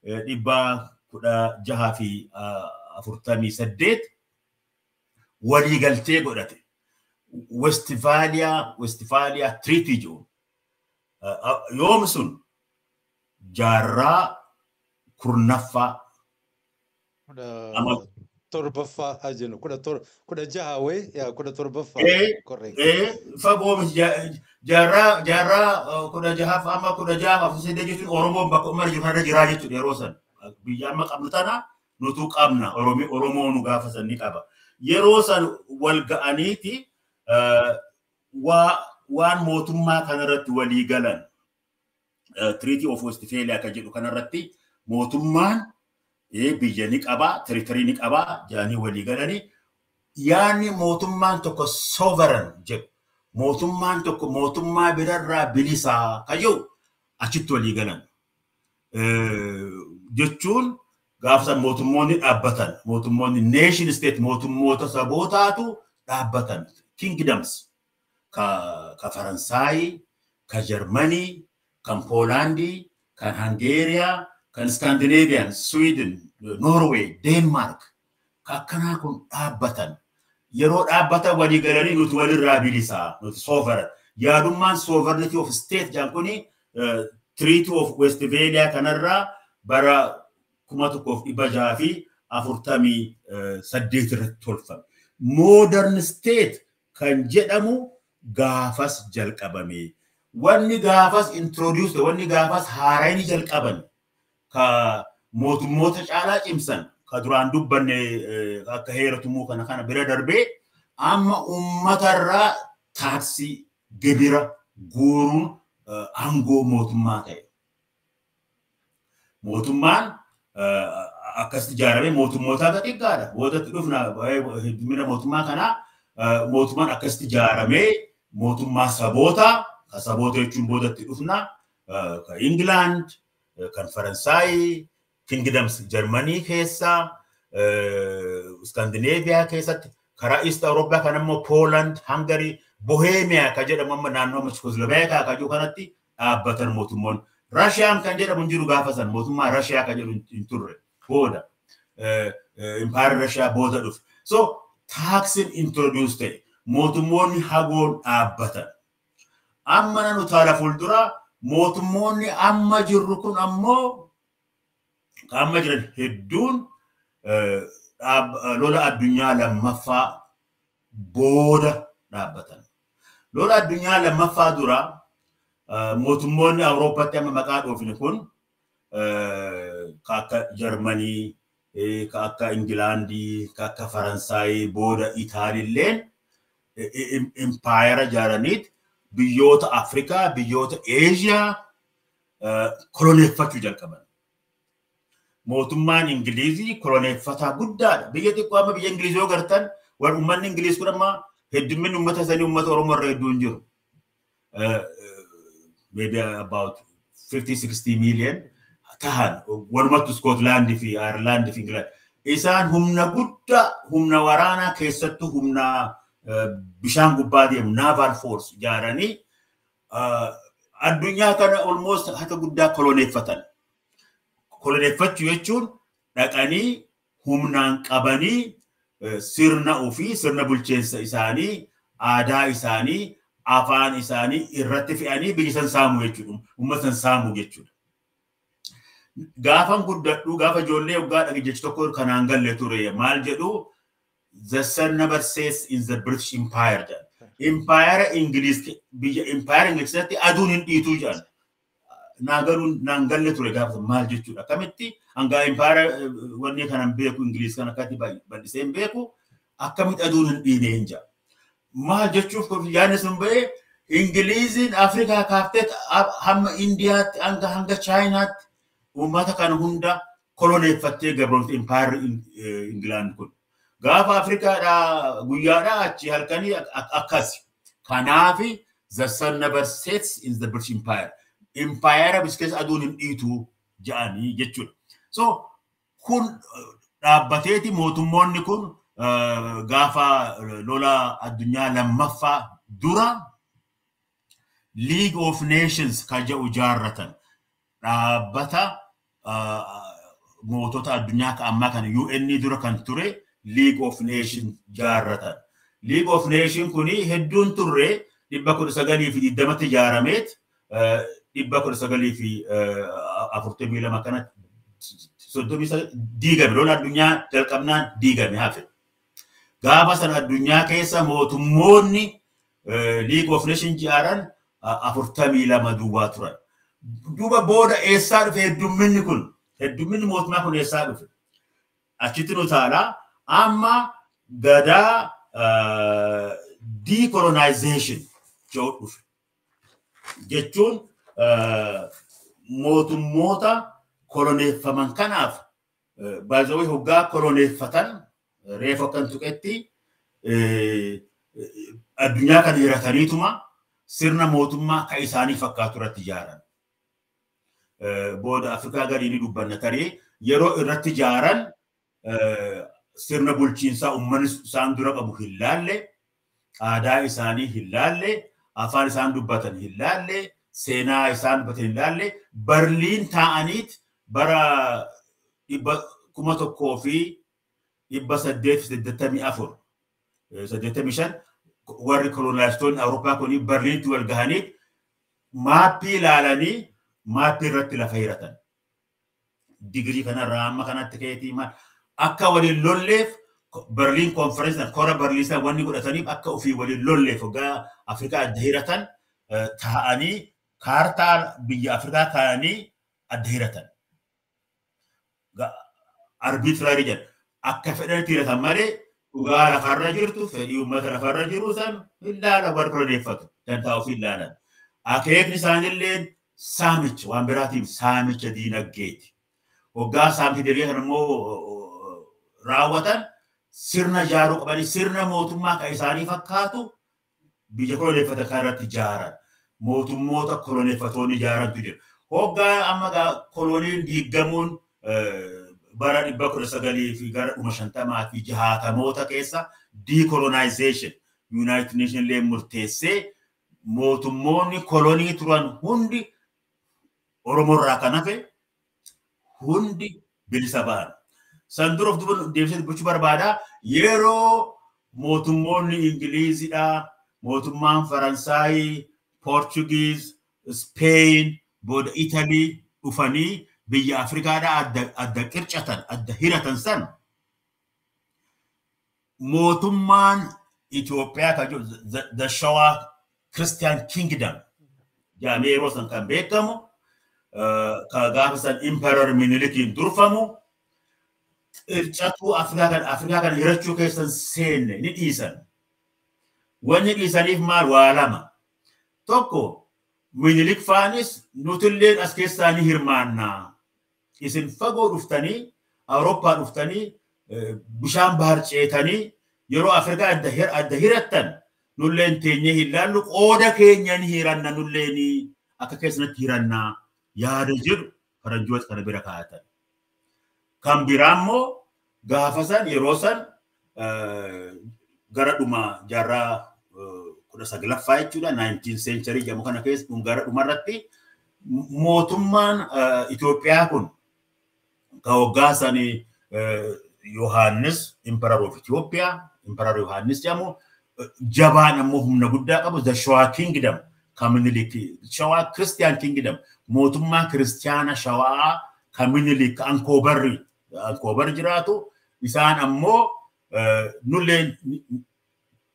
1648 waliigaltee godhate. Westfaaliyaa Treaty jedhu. Yoom sun jaarraa 10ffaa. 7ffaa haa jennu 16 wayii 17ffaa. Fagoo jaarraa 16ffaa amma 1648 jechuun Oromoon bakka uummanni jiru kana jiraa jechuudha yeroo san. Biyya amma qabnu tana nutu qabna Oromoo nu gaafa san ni qaba. Yeroo san wal ga'aniiti waan mootummaa kanarratti walii galan Treaty of Westphalia kan jedhu kanarratti mootummaan biyya ni qabaa, teritarii ni qabaa jedhanii walii galanii yaanni mootummaan tokko sovereign jedhu mootummaan tokko mootummaa birarraa bilisaa kan jedhu achitti walii galan. Jechuun gaafa san mootummoonni dhaabbatan mootummoonni nation state mootummoota sabootaatu dhaabbatan kingdoms ka Faransaayii, ka Jarmanii, kan Poolaandii, kan Hangeeriyaa, kan Scandinavian, Sweden, Norway, Denmark ka akkanaa kun dhaabbatan. Yeroo dhaabbatan walii galanii nuti walirraa bilisaa, nuti sovereign. Yaadummaan sovereignty of state jedhan kuni Treaty of Westphalia kanarraa bara 1648 irratti tolfame. Modern state kan jedhamu gaafas jalqabame. Wanni gaafas introduce, wanni gaafas haaraan jalqaban ka mootummoota caalaa cimsan ka duraan dubbanne akka heera tumuu kana kana bira darbee amma uummatarraa taaksii gibira guuruun aangoo mootummaa ta'e. Mootummaan akkasitti ijaaramee mootummoota xixiqqaadha. Boodatti dhufna heddumina mootummaa kanaa mootummaan akkasitti ijaaramee mootummaa sabootaa ka saboota jechuun boodatti dhufna ka Ingilaand, kan Faransaayii, Kingdoms Jarmanii keessaa, Iskaandineeviyaa keessatti karaa East Awurooppaa kan immoo Pooland, Hangarii, Boheemiyaa kan jedhamu amma naannoo Chekoslovaakiyaa kan jiru kanatti dhaabbatan mootummoonni. Rashiyaan kan jedhamu hin jiru gaafa san mootummaa Rashiyaa kan jedhu hin turre booda. Impaayarri Rashiyaa booda dhufe. So taaksiin introduce ta'e mootummoonni hagoon dhaabbatan. Amma nan utaala fuuldura mootummoonni amma jirru kun ammoo amma jiran hedduun lola addunyaa lammaffaa booda dhaabbatan. Lola addunyaa lammaffaa dura mootummoonni Awurooppaatti amma maqaa dhoofne kun ka akka Jarmanii, ka akka Ingilaandii, ka akka Faransaayii booda Itaalilleen impaayera ijaaraniit biyyoota Afrikaa, biyyoota Eeshiyaa koloneeffachuu jalqaban. Mootummaan Ingilizii koloneeffataa guddaadha. Biyya xiqqoo amma biyya Ingilizii yoo gartan warri uummanni Ingiliz kun amma heddumminni uummata isaanii uummata Oromoo irra hedduu hin jiru. Maybe about 50-60 million tahan walumattu Scotland fi Ireland fi England. Isaan humna guddaa humna waraanaa keessattuu humna bishaan gubbaa deemu naval force ijaaranii addunyaa kana almost harka guddaa koloneeffatan. Koloneeffachuu jechuun dhaqanii humnaan qabanii sirna ofii, sirna bulchiinsa isaanii, aadaa isaanii, afaan isaanii irratti fe'anii biyya san saamuu jechuudha. Uummata san saamuu jechuudha. Gaafan guddadhu gaafa ijoollee waggaa dhage jechi tokko kanaan galle ture maal jedhu the sun never sets in the British Empire jedhan. Empire Ingiliz biyya Empire Ingiliz keessatti aduun hin dhiituu jedhan. Naa galuun naan galle ture gaafa maal jechuudha. Akkamitti hangaa impaayera wanni kanan beeku Ingiliis kan akkatti bal'isee hin beeku akkamitti aduun hin dhiine hin jedha. Maal jechuuf yaadni sun ba'ee Ingiliiziin Afrikaa kaaftee hamma Indiyaatti hanga Chaayinaatti uummata kana hunda koloneeffattee gabroomte impaayerri Ingilaand kun. Gaafa Afrikaadhaa guyyaadhaa achi halkanii akkas. Kanaafi the sun never sets in the British Empire. Impaayera bis keessa aduun hin dhiitu jedhanii jechuudha. So kun dhaabbateeti mootummoonni kun gaafa lola addunyaa lammaffaa dura League of Nations kan jedhu ijaarratan dhaabbata mootota addunyaa ka ammaa kana UN dura kan ture League of Nations ijaarratan. League of Nations kuni hedduun turre 1920tti ijaarameet 1942 kana 39 diigame lola addunyaa jalqabnaan diigame hafe. Gaafa sana addunyaa keessa mootummoonni League of Nations ijaaran 42 duwwaa turan. Duuba booda eessaa dhufe heddumminni kun? Heddumminni mootummaa kun eessaa dhufe? Achitti nu taalaa amma gadaa decolonization jedhu dhufe. Jechuun mootummoota koloneeffaman kanaaf baay'ee hoggaa koloneeffatan reefu akkan tuqetti addunyaa kana hirataniituma sirna mootummaa ka isaanii fakkaatu irratti ijaaran. Booda Afrikaa gadii ni dubbanna tarii yeroo irratti ijaaran sirna bulchiinsaa uummanni isaan dura qabu hin laalle, aadaa isaanii hin laalle, afaan isaan dubbatan hin laalle, seenaa isaan dubbatan hin laalle, Berliin taa'aniit bara 1884 85 warri kolonaayistoonni Awurooppaa kun Berliinitti wal gahaniit maappii ilaalanii maappii irratti lafa hiratan. Digirii kanarraa amma kanatti ka'eetii maal akka waliin lolleef Berliin konferensi kora Berliin sana wanni godhataniif akka ofii waliin lolleef hoggaa Afrikaa adda hiratan taa'anii kaartaa biyya Afrikaa kaa'anii adda hiratan. Arbitrary jedha. Akka fedhanitti hiratan malee dhugaa lafarra jirtu fedhii uummata lafarra jiru san hin laalan warri koloneeffatu dantaa ofii hin laalan. Akeekni isaanillee saamicha waan biraatiif saamicha diinagdeeti. Hoggaa saamicha diinagdee kana immoo raawwatan sirna ijaaruu qabanii sirna mootummaa kan isaanii fakkaatu biyya koloneeffatan kan irratti ijaaran. Mootummoota koloneeffatoonni ijaarantu jira. Hoggaa amma koloniin diigamuun bara 1900 fi gara dhuma 50 fi 60moota keessa decolonization United Nations illee murteessee mootummoonni kolonii turan hundi Oromoo irraa kan hafe hundi bilisa ba'an. San dura of duuba deebisee dubbachuu barbaada. Yeroo mootummoonni Ingiliizidha, mootummaan Faransaayii, Portugiis, Spain, booda Italii dhufanii biyya Afrikaadhaa adda qircatan, adda hiratan san mootummaan Itoophiyaa kan jiru the Shawaa Christian Kingdom jedhamee yeroo san kan beekamu kan gaafa san Emperor Minilikiin durfamu qircatuu Afrikaa kana hirachuu keessan seenne ni dhiisan. Wanni dhiisaniif maal waa lama. Tokko Minilik faanis nutilleen as keessaa ni hirmaannaa. Isin fagoo dhuftanii Awurooppaa dhuftanii bishaan bahar ceetanii yeroo Afrikaa adda hirattan nulleen teenyee hin laallu qooda keenya ni hiranna nulleen akka keessanatti hirannaa yaada jedhu faranjoota kana bira kaa'atan. Kan biraa immoo gaafa san yeroo san gara dhuma jaarraa 19ffaa jechuudha 19 century jedhamu kana keessa gara dhumarratti mootummaan Itoophiyaa kun ka waggaa sanii Yohaannis Emperor of Ethiopia Emperor Yohaannis jedhamu jabaan ammoo humna guddaa qabu the Shawaa Kingdom kan Minilik Shawaa Christian Kingdom mootummaa kiristiyaana Shawaa kan Minilik Ankoobarri jiraatu isaan ammoo nullee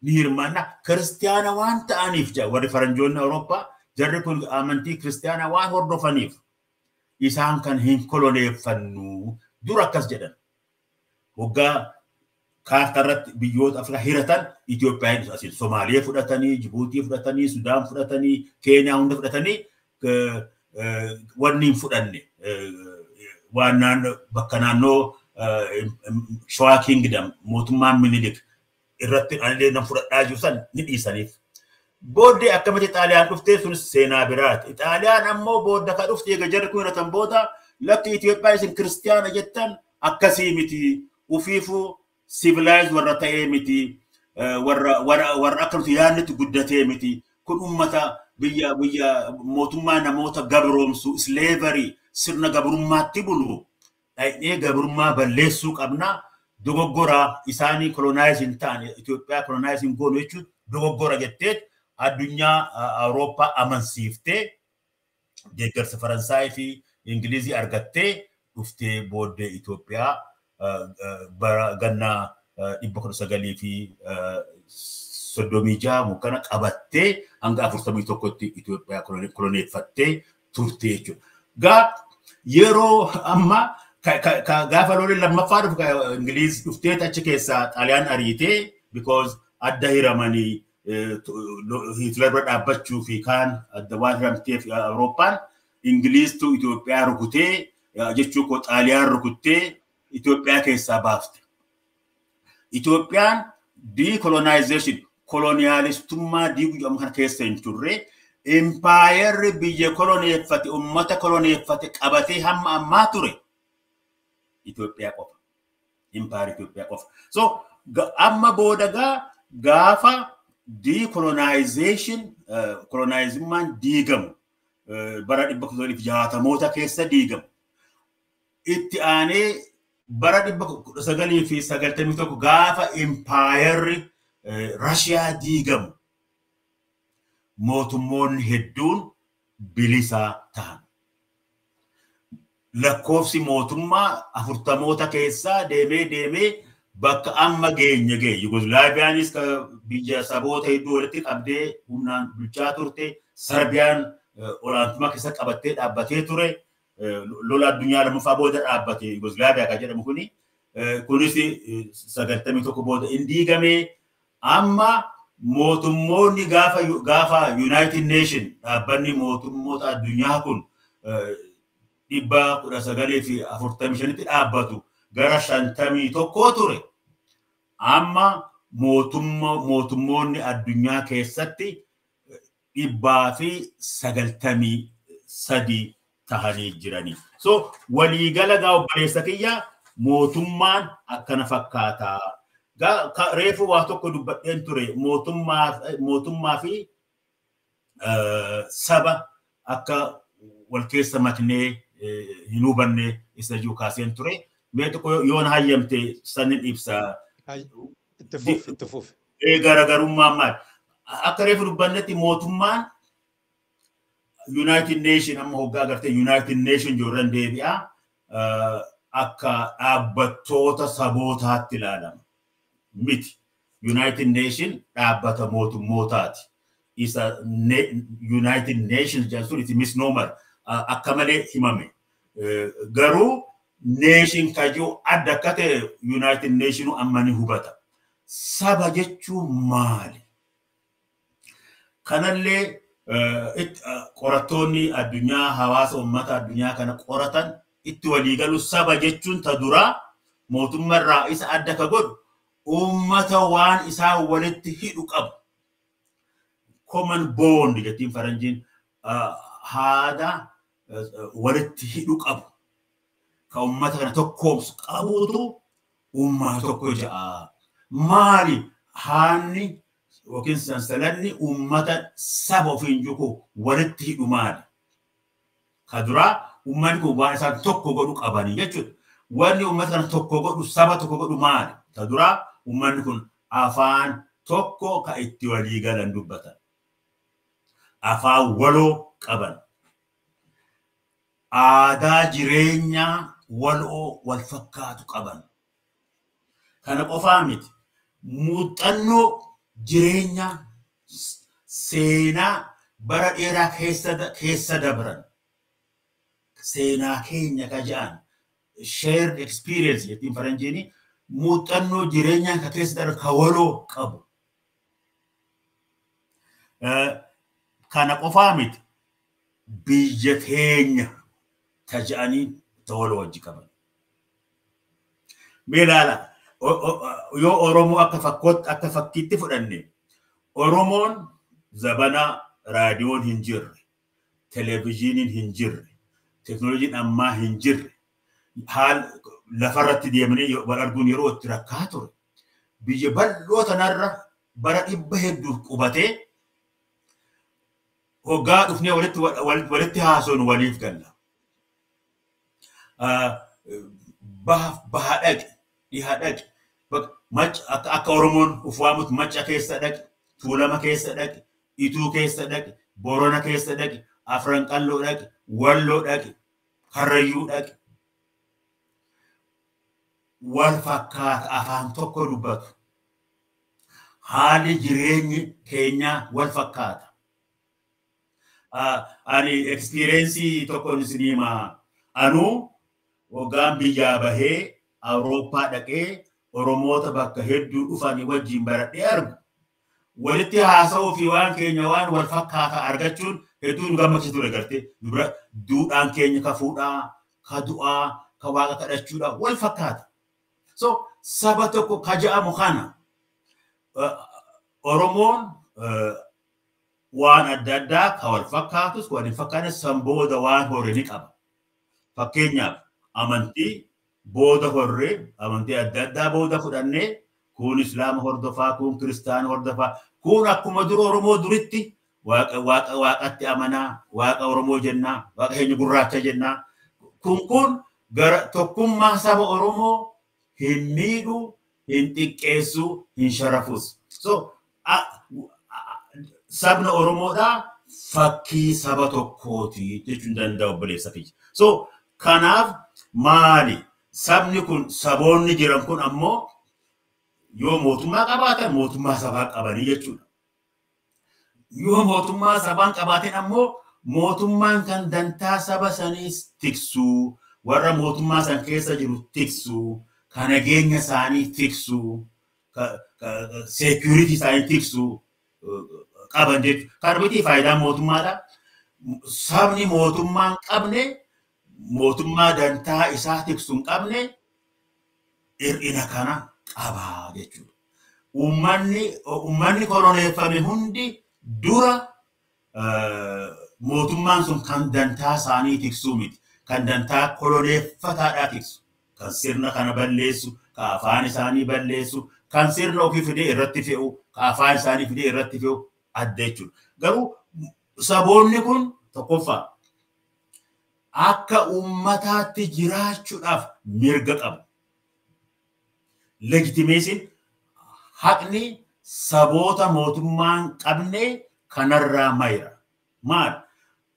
ni hirmaanna kiristiyaana waan ta'aniif jedha warri faranjoonni Awurooppaa. Jarri kun amantii kiristaanaa waan hordofaniif isaan kan hin koloneeffannu dura akkas jedhan. Waggaa kaartaa irratti biyyoota Afrikaa hiratan Itoophiyaan asiin Somaaliyaa fudhatanii, Jibuutii fudhatanii, Sudaan fudhatanii, Keeniyaa hunda fudhatanii wanni hin fudhanne waan bakka naannoo Shawaa Kingdom mootummaan Minilik irratti anillee nan fudhadhaa jiru san ni dhiisaniif. Booddee akkamitti Xaaliyaan dhuftee sunis seenaa biraati. Xaaliyaan ammoo booda ka dhufte eega jarri kun hiratan booda lakki Itoophiyaa isin kiristiyaana jettan akkasii miti. Ufiifuu civilize warra ta'ee miti. Warra akka nuti yaadnetti guddatee miti. Kun uummata biyya biyya mootummaa namoota gabroomsu slavery sirna gabrummaatti bulu. Dhaqnee gabrummaa balleessuu qabna. Dogoggora isaanii colonize hin taane Itoophiyaa colonize hin goonu jechuun dogoggora jetteet addunyaa Awurooppaa amansiiftee deeggarsa Faransaayii fi Ingilizii argattee dhuftee booddee Itoophiyaa bara gannaa 1936 kana qabattee hanga 41tti Itoophiyaa koloneeffattee turte jechuudha. Gaa yeroo amma gaafa lolli lammaffaa dhufu Ingiliz dhuftee achi keessaa Xaaliyaan ariitee because adda hiramanii Hitler bira dhaabbachuu fi kaan adda waan hiramteef Awurooppaan Ingiliztu Itoophiyaa rukutee jechuu koo Xaaliyaan rukuttee Itoophiyaa keessaa baafte. Itoophiyaan decolonization koloniyaalistummaa diiguu jedhamu kana keessa hin turre impaayerri biyya koloneeffate uummata koloneeffate qabatee hamma ammaa ture Itoophiyaa qofa. Impaayerri Itoophiyaa qofa. So amma booda gaa gaafa decolonization koloniyaalizummaan diigamu bara 1960moota keessa diigamu itti aanee bara 1991 gaafa impaayerri Rashiyaa diigamu mootummoonni hedduun bilisaa ta'an. Lakkoofsi mootummaa 40moota keessaa deemee deemee bakka amma geenye ga'e. Yugoslaaviyaanis biyya saboota hedduu walitti qabdee humnaan bulchaa turte. Sarbiyaan olaantummaa keessa qabattee dhaabbatee ture. Lola addunyaa lammaffaa booda dhaabbate Yugoslaaviyaa kan jedhamu kuni. Kunis 91 booda hin diigame. Amma mootummoonni gaafa United Nation dhaabbanni mootummoota addunyaa kun 1945tti dhaabbatu gara 51 ture. Amma mootummoonni addunyaa keessatti 193 tahanii jiranii. So waliigala gaa obboleessa kiyya mootummaan akkana fakkaata. Reefu waa tokko dubbadheen ture mootummaa fi saba akka wal keessa maknee hin hubanne isa jiru kaaseen ture. Mee tokko yoon hayyamte sanin ibsa. Itti fufi itti fufi. Garaagarummaan maali? Akka reefu dubbannetti mootummaan United Nation amma hoggaa agartee United Nation jirran deebi'a akka dhaabbattoota sabootaatti ilaalama. Miti. United Nation dhaabbata mootummootaati. Isa United Nations jedhan sun itti misnomer akka malee himame. Garuu nation kajuu adda akka ta'e United Nation amma ni hubata. Saba jechuun maali? Kanallee qorattoonni addunyaa hawaasa uummata addunyaa kana qoratan itti waliigalu saba jechuun ta duraa mootummaarraa isa adda ka godhu uummata waan isaa walitti hidhu qabu. Common bond jettiin faranjiin haada walitti hidhu qabu. Ka uummata kana tokkoomsu qabuutu uummata tokko ja'a. Maali haanni yookiin sansalanni uummata saba ofiin jiru walitti hidhu maali? Ka duraa uummanni kun waan isaan tokko godhu qabanii jechuudha. Wanni uummata kana tokko godhu saba tokko godhu maali? Ta duraa uummanni kun afaan tokko ka itti walii galan dubbatan. Afaan waloo qaban. Aadaa jireenyaa waloo wal fakkaatu qaban. Kana qofaa miti. Muuxannoo jireenyaa seenaa Bara dheeraa keessa dabran. Seenaa keenya ka ja'an shared experience jettiin faranjiini muuxannoo jireenyaa ka keessa dabran ka waloo qabu. Kana qofaa miti biyya teenya ta ja'anii ta waloo wajji qaban. Mee ilaala yoo Oromoo akka fakkootti akka fakkiitti fudhanne Oromoon zabana raadiyoon hin jirre, televezyiiniin hin jirre, teknooloojiin ammaa hin jirre, haal lafarratti deemanii wal arguun yeroo itti rakkaa ture. Biyya bal'oo tanarra bara dhibba hedduuf qubatee hoggaa dhufnee walitti haasofnu waliif galla. Baha dhaqi, dhiha dhaqi, akka Oromoon uf waamutti macca keessa dhaqi, Tuulama keessa dhaqi, Ituu keessa dhaqi, Borona keessa dhaqi, Afran Qalloo dhaqi, Walloo dhaqi, Karrayyuu dhaqi. Wal fakkaata afaan tokko dubbatu. Haalli jireenyi keenyaa wal fakkaata. Ani experience tokkoon isinii himaa. Anuu waggaan biyyaa bahee Awurooppaa dhaqee Oromoota bakka hedduu dhufanii wajjin baradhee argu. Walitti haasa'uu fi waan keenya waan wal fakkaataa argachuun hedduu nu gammachiisu ture gartee. Duudhaan keenya ka fuudhaa, ka du'aa, ka waaqa kadhachuudhaa wal fakkaata. So saba tokko ka ja'amu kana Oromoon waan adda addaa ka wal fakkaatus wal hin fakkaanne san booda waan hore ni qaba. Fakkeenyaaf amantii booda horree amantii adda addaa booda fudhannee kun islaama hordofaa, kun kiristaana hordofaa, kun akkuma dura Oromoo duritti waaqa waaqa waaqatti amanaa, waaqa Oromoo jennaa, waaqa keenya gurraacha jennaa. Kun gara tokkummaa saba Oromoo hin miidhu, hin xiqqeessu, hin sharafus. So sabni Oromoodhaa fakkii saba tokkooti jechuun danda'a obboleessa kiyya. So kanaaf maali? Sabni kun saboonni jiran kun ammoo yoo mootummaa qabaatan mootummaa sabaa qabanii jechuudha. Yoo mootummaa sabaan qabaatin ammoo mootummaan kan dantaa saba saniis tiksuu, warra mootummaa san keessa jiru tiksuu, ka nageenya isaanii tiksuu, security isaanii tiksuu qaban jechuudha. Kana miti faayidaan mootummaadha. Sabni mootummaa hin qabne mootummaa dantaa isaa tiksu hin qabne hir'ina kana qabaa jechuudha. Uummanni koloneeffame hundi dura mootummaan sun kan dantaa isaanii tiksuu miti. Kan dantaa koloneeffataadhaa tiksu. Kan sirna kana balleessu, kan afaan isaanii balleessu, kan sirna ofii fidee irratti fe'u, kan afaan isaanii fidee irratti fe'u adda jechuudha. Garuu saboonni kun tokkoffaa akka uummataatti jiraachuudhaaf mirga qabu. Legitimeesiin haqni saboota mootummaa hin qabne kanarraa mayra. Maal?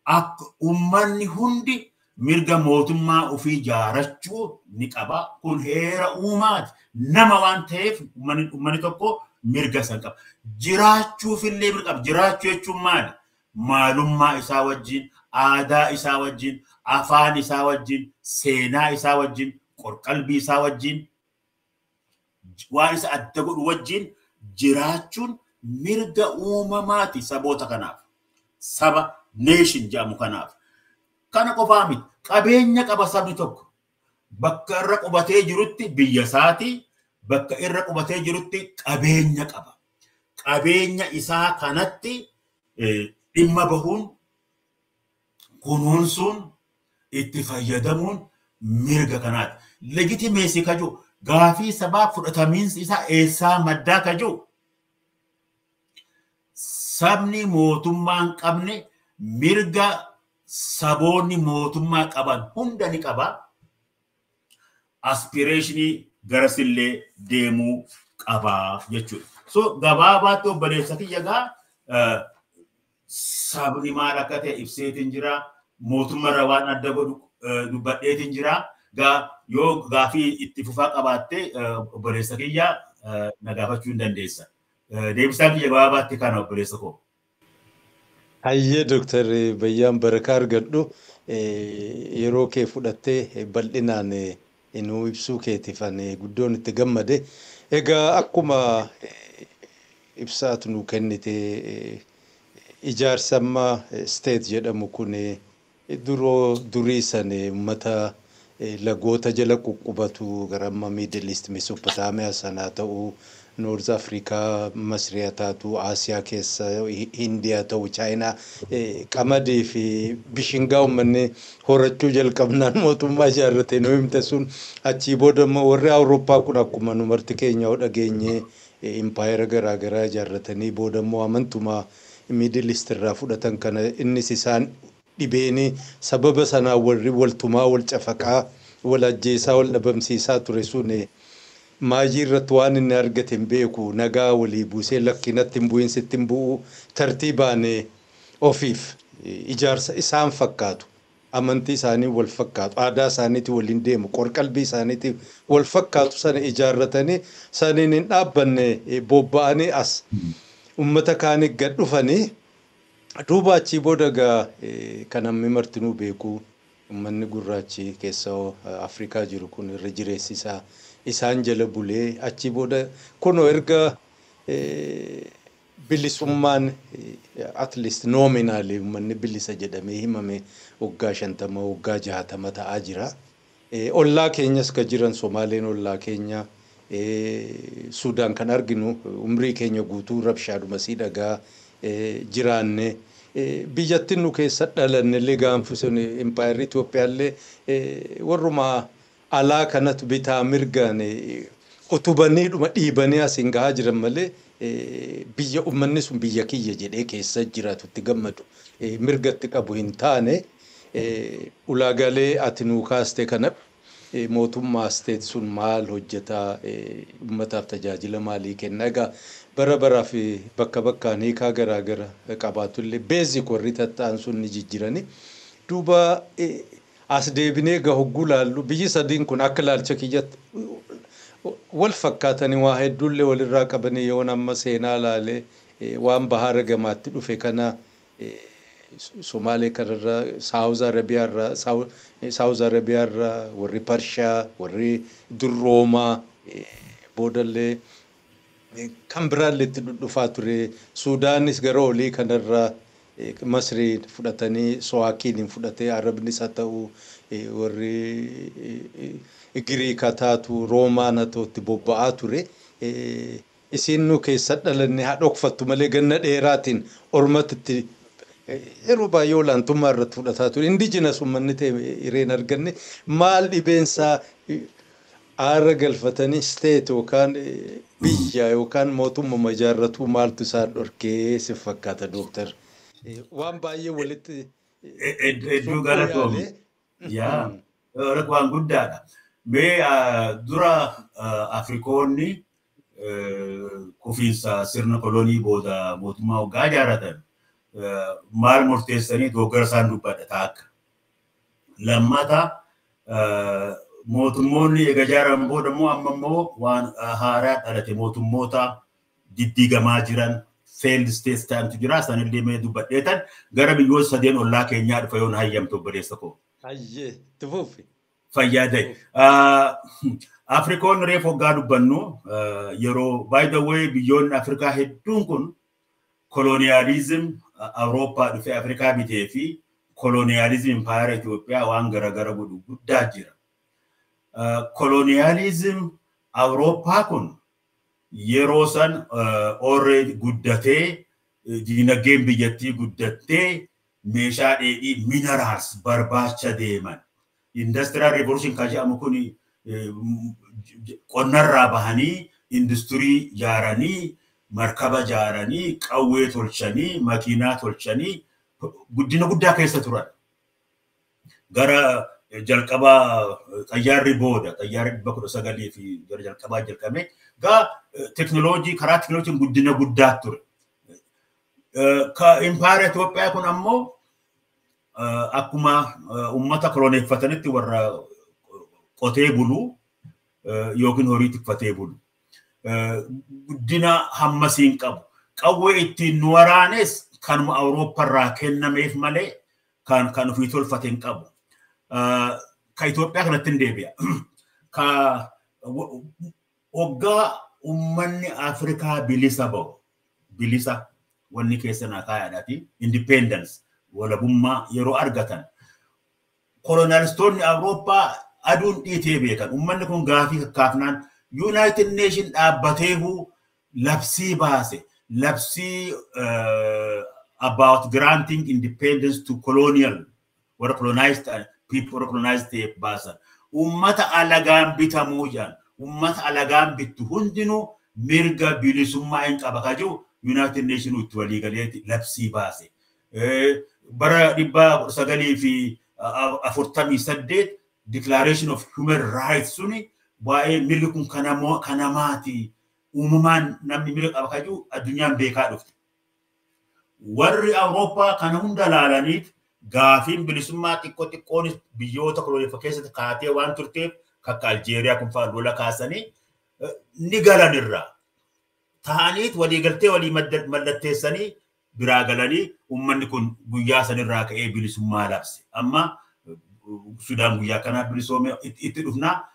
Akka uummanni hundi mirga mootummaa ofii ijaarachuu ni qaba. Kun heera uumaati. Nama waan ta'eef uummanni tokko mirga san qaba. Jiraachuufillee mirga qaba. Jiraachuu jechuun maali? Maalummaa isaa wajjin, aadaa isaa wajjin, afaan isaa wajjin, seenaa isaa wajjin, qorqalbii isaa wajjin, waan isa adda godhu wajjin jiraachuun mirga uumamaati saboota kanaaf. Saba nation jedhamu kanaaf. Kana qofaa miti. Qabeenya qaba sabni tokko. Bakka irra qubatee jirutti biyya isaati, bakka irra qubatee jirutti qabeenya qaba. Qabeenya isaa kanatti dhimma bahuun, kunuunsuun, itti fayyadamuun mirga kanaati. Legitimeesii kajuu gaafii sabaa fudhatamiinsi isaa eessaa maddaa kajuu sabni mootummaa hin qabne mirga saboonni mootummaa qaban hunda ni qaba. Aspireeshinii garasillee deemuu qabaa jechuudha. So gabaabaatti obboleessa kiyya gaa sabni maal akka ta'e ibseetiin jira. Mootummaarra waan adda godhu dubbadheetiin jira. Gaa yoo gaafii itti fufaa qabaatte obboleessa kiyya na gaafachuu hin dandeessa. Deebisaan kiyya gabaabaatti kana obboleessa koo. Hayyee Dooktar Bayyaan Barakaa argadhu yeroo kee fudhattee bal'inaan nuu ibsuu keetiif ani guddoon itti gammade. Egaa akkuma ibsaatu nuu kennite ijaarsa amma state jedhamu kun duroo durii san uummata lagoota jala quqqubatu gara amma Middle East Mesopotaamiyaa sanaa ta'uu North Afrikaa Masriyaa taatu Asiyaa keessa Hindiyaa ta'u Chaayinaa qamadii fi bishingaa uummanni horachuu jalqabnaan mootummaa ijaarrate nu himte sun achii booda immoo warri Awurooppaa kun akkuma nu marti keenya dhageenye impaayera garaagaraa ijaarratanii booda immoo amantumaa Middle East irraa fudhatan kana innis isaan dhibeeni sababa sanaan warri waltumaa wal cafaqaa wal ajjeesaa wal dhabamsiisaa ture sun maayii irratti waan inni argate hin beeku nagaa walii buusee lakkinatti hin bu'in sitti hin bu'u tartiibaan ofiif ijaarsa isaan fakkaatu amantii isaanii wal fakkaatu aadaa isaaniitiin waliin deemu qorqalbii isaaniitiin wal fakkaatu sana ijaarratanii saniin hin dhaabbanne bobba'anii as ummata kaanii gad dhufanii duuba achii booda egaa kan namni martinuu beeku uummanni gurraachi keessa Afrikaa jiru kun irra jireessi isaa isaan jala bulee achii booda kunoo erga bilisummaan at least nominally uummanni bilisa jedhamee himame waggaa 50 waggaa 60 ta'aa jira. Ollaa keenyas ka jiran Somaaleen ollaa keenya Suudaan kan arginu umrii keenya guutuu rabshaadhuma sii dhagaa jiraanne biyyattiin nu keessa dhalanne illee gaanfi sun impaayerri Itoophiyaallee warruma alaa kanatu bitaa mirgaan utubaniidhuma dhiibanii asiin gahaa jiran malee biyya uummanni sun biyya kiyya jedhee keessa jiraatutti gammadu mirgatti qabu hin taane ulaagaalee ati nuu kaaste kana mootummaa state sun maal hojjetaa uummataaf tajaajila maalii kenna egaa bara baraaf bakka bakkaan hiikaa garaagara qabaatullee basic warri tatta'an sun ni jijjiirani. Duuba as deebinee egaa hogguu laallu biyyi sadiin kun akka ilaalcha kiyyatti wal fakkaatanii waa hedduullee walirraa qabanii yoon amma seenaa laalee waan bahara gamaatti dhufe kana Somaalee kanarraa Saawuz Arabiyaarraa Saawuz Arabiyaarraa warri Parshaa warri dur Roomaa boodallee kan biraallee itti dhufaa ture Suudaanis gara olii kanarraa Masriin fudhatanii Sowaakiiniin fudhatee Arabnis haa ta'u warri Giriik haa taatu Roomaan haa ta'u itti bobba'aa ture. Isiin nu keessa dhalanne haa dhokfattu malee ganna dheeraatiin ormatti itti yeroo baay'ee olaantummaa irratti fudhataa ture. Indigenous uummanni ta'e hireen arganne maal dhibeensaa aara galfatanii state yookaan biyya yookaan mootummaa ijaarratu maaltu isaan dhorkee si fakkaata dooktar. Waan baay'ee walitti Hedduu galatoomi. Yaa waan guddaadha. Mee dura Afrikoonni kufiinsa sirna kolonii booda mootummaa waggaa ijaarratan maal murteessanii dogoggora isaan dubbadha taakka. Lammata mootummoonni eega ijaaraman booda immoo amma immoo waan haaraa dhalate mootummoota diddiigamaa jiran failed states ta'antu jira sanillee mee dubbadheetan gara biyyoota sadeen ollaa keenyaa dhufa yoon hayyamtu obboleessa koo. Hayyee itti fufi. Fayyaa ta'e. Afrikoonni reefu waggaa dubbannu yeroo by the way biyyoonni Afrikaa hedduun kun colonialism Awurooppaa dhufee Afrikaa bitee fi colonialism impaayera Itoophiyaa waan garagara godhu guddaa jira. Colonialism Awurooppaa kun yeroo san already guddatee diinagdeen biyyattii guddattee meeshaa dheedhii minerals barbaacha deeman. Industrial revolution kan jedhamu kun qonnarraa bahanii industirii ijaaranii markaba ijaaranii qawwee tolchanii makiinaa tolchanii guddina guddaa keessa turan. Gara jalqabaa xayyaarri booda xayyaarri 1900 fi gara jalqabaa jalqabe gaa teknooloojii karaa teknooloojiin guddina guddaa ture. Ka impaayera Itoophiyaa kun ammoo akkuma uummata koloneeffatanitti warra qotee bulu yookiin horii tikfatee bulu. Guddina hammasiin qabu. Qawwee ittiin nu waraanes Kanuma Awurooppaarraa kennameef malee kan ofii tolfate hin qabu. Ka Itoophiyaa kanatti hin deebi'a. Ka waggaa uummanni Afrikaa bilisa ba'u, bilisa wanni keessa naa kaayaadhaati, independence, walabummaa yeroo argatan. Kolonialistoonni Awurooppaa aduun dhiitee beekan. Uummanni kun gaafii kakkaafnaan United Nation dhaabbateehu labsii baase. Labsii about granting independence to colonial warra colonized people, warra colonized ta'e baasan. Uummata alagaan bitamuu jedhan. Uummata alagaan bittu hundinuu mirga bilisummaa hin qaba ka jiru United Nation itti waliigaleeti labsii baase. Bara 1948 Declaration of Human Rights suni waa'ee mirgi kun kanamaati, uumamaan namni mirga qaba ka jiru addunyaan beekaa dhufte. Warri Awurooppaa kana hunda laalaniit gaafiin bilisummaa xiqqoo xiqqoonis biyyoota koloneeffa keessatti kaatee waan turteef akka Aljeeriyaa kun fa'aa lola kaasanii ni galan irraa. Ta'aniit waliigaltee walii mallatteessanii biraa galanii uummanni kun guyyaa sanirraa ka'ee bilisummaa labse. Amma Sudaan guyyaa kanaa bilisoome itti dhufnaa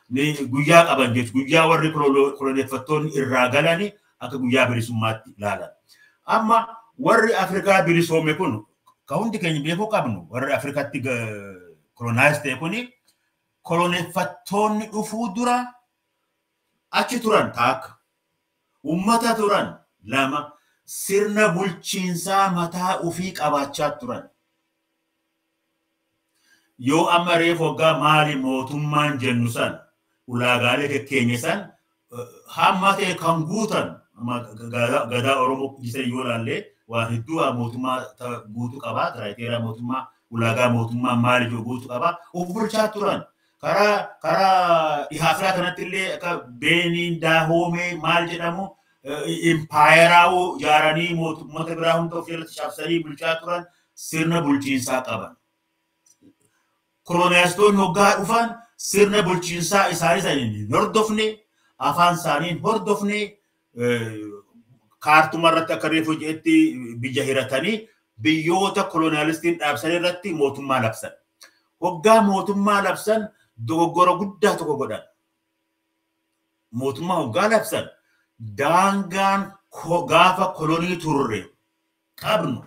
guyyaa qaban jechuudha. Guyyaa warri koloneeffattoonni irraa galanii akka guyyaa bilisummaatti ilaalan. Amma warri Afrikaa bilisoome kun ka hundi keenya beekuu qabnu, warri Afrikaatti colonize ta'e kuni koloneeffattoonni dhufuu dura achi turan taakka. Uummata turan lama, sirna bulchiinsaa mataa ofii qabaachaa turan. Yoo amma reefu waggaa maali mootummaan jennu san ulaagaalee keenya san hamma ta'e kan guutan gadaa Oromoo isa yoo ilaalle waan hedduu mootummaa guutuu qabaa, criteria mootummaa, ulaagaa mootummaa maali jiru guutuu qabaa, of bulchaa turan. Karaa dhihaa Afrikaa kanatti illee akka Beeniin, Daahoomee maal jedhamu impaayeraa ijaaranii mootummoota biraa hunda of jalatti cabsanii bulchaa turan, sirna bulchiinsaa qaban. Koloniyaalistoonni hoggaa dhufan sirna bulchiinsaa isaanii saniin hin hordofne, afaan isaanii hin hordofne, kaartuma irratti akka reefu jedhetti biyya hiratanii biyyoota koloniyaalistiin dhaabsan irratti mootummaa labsan. Hoggaa mootummaa labsan dogoggora guddaa tokko godhan. Mootummaa hoggaa labsan daangaan gaafa kolonii turre qabnu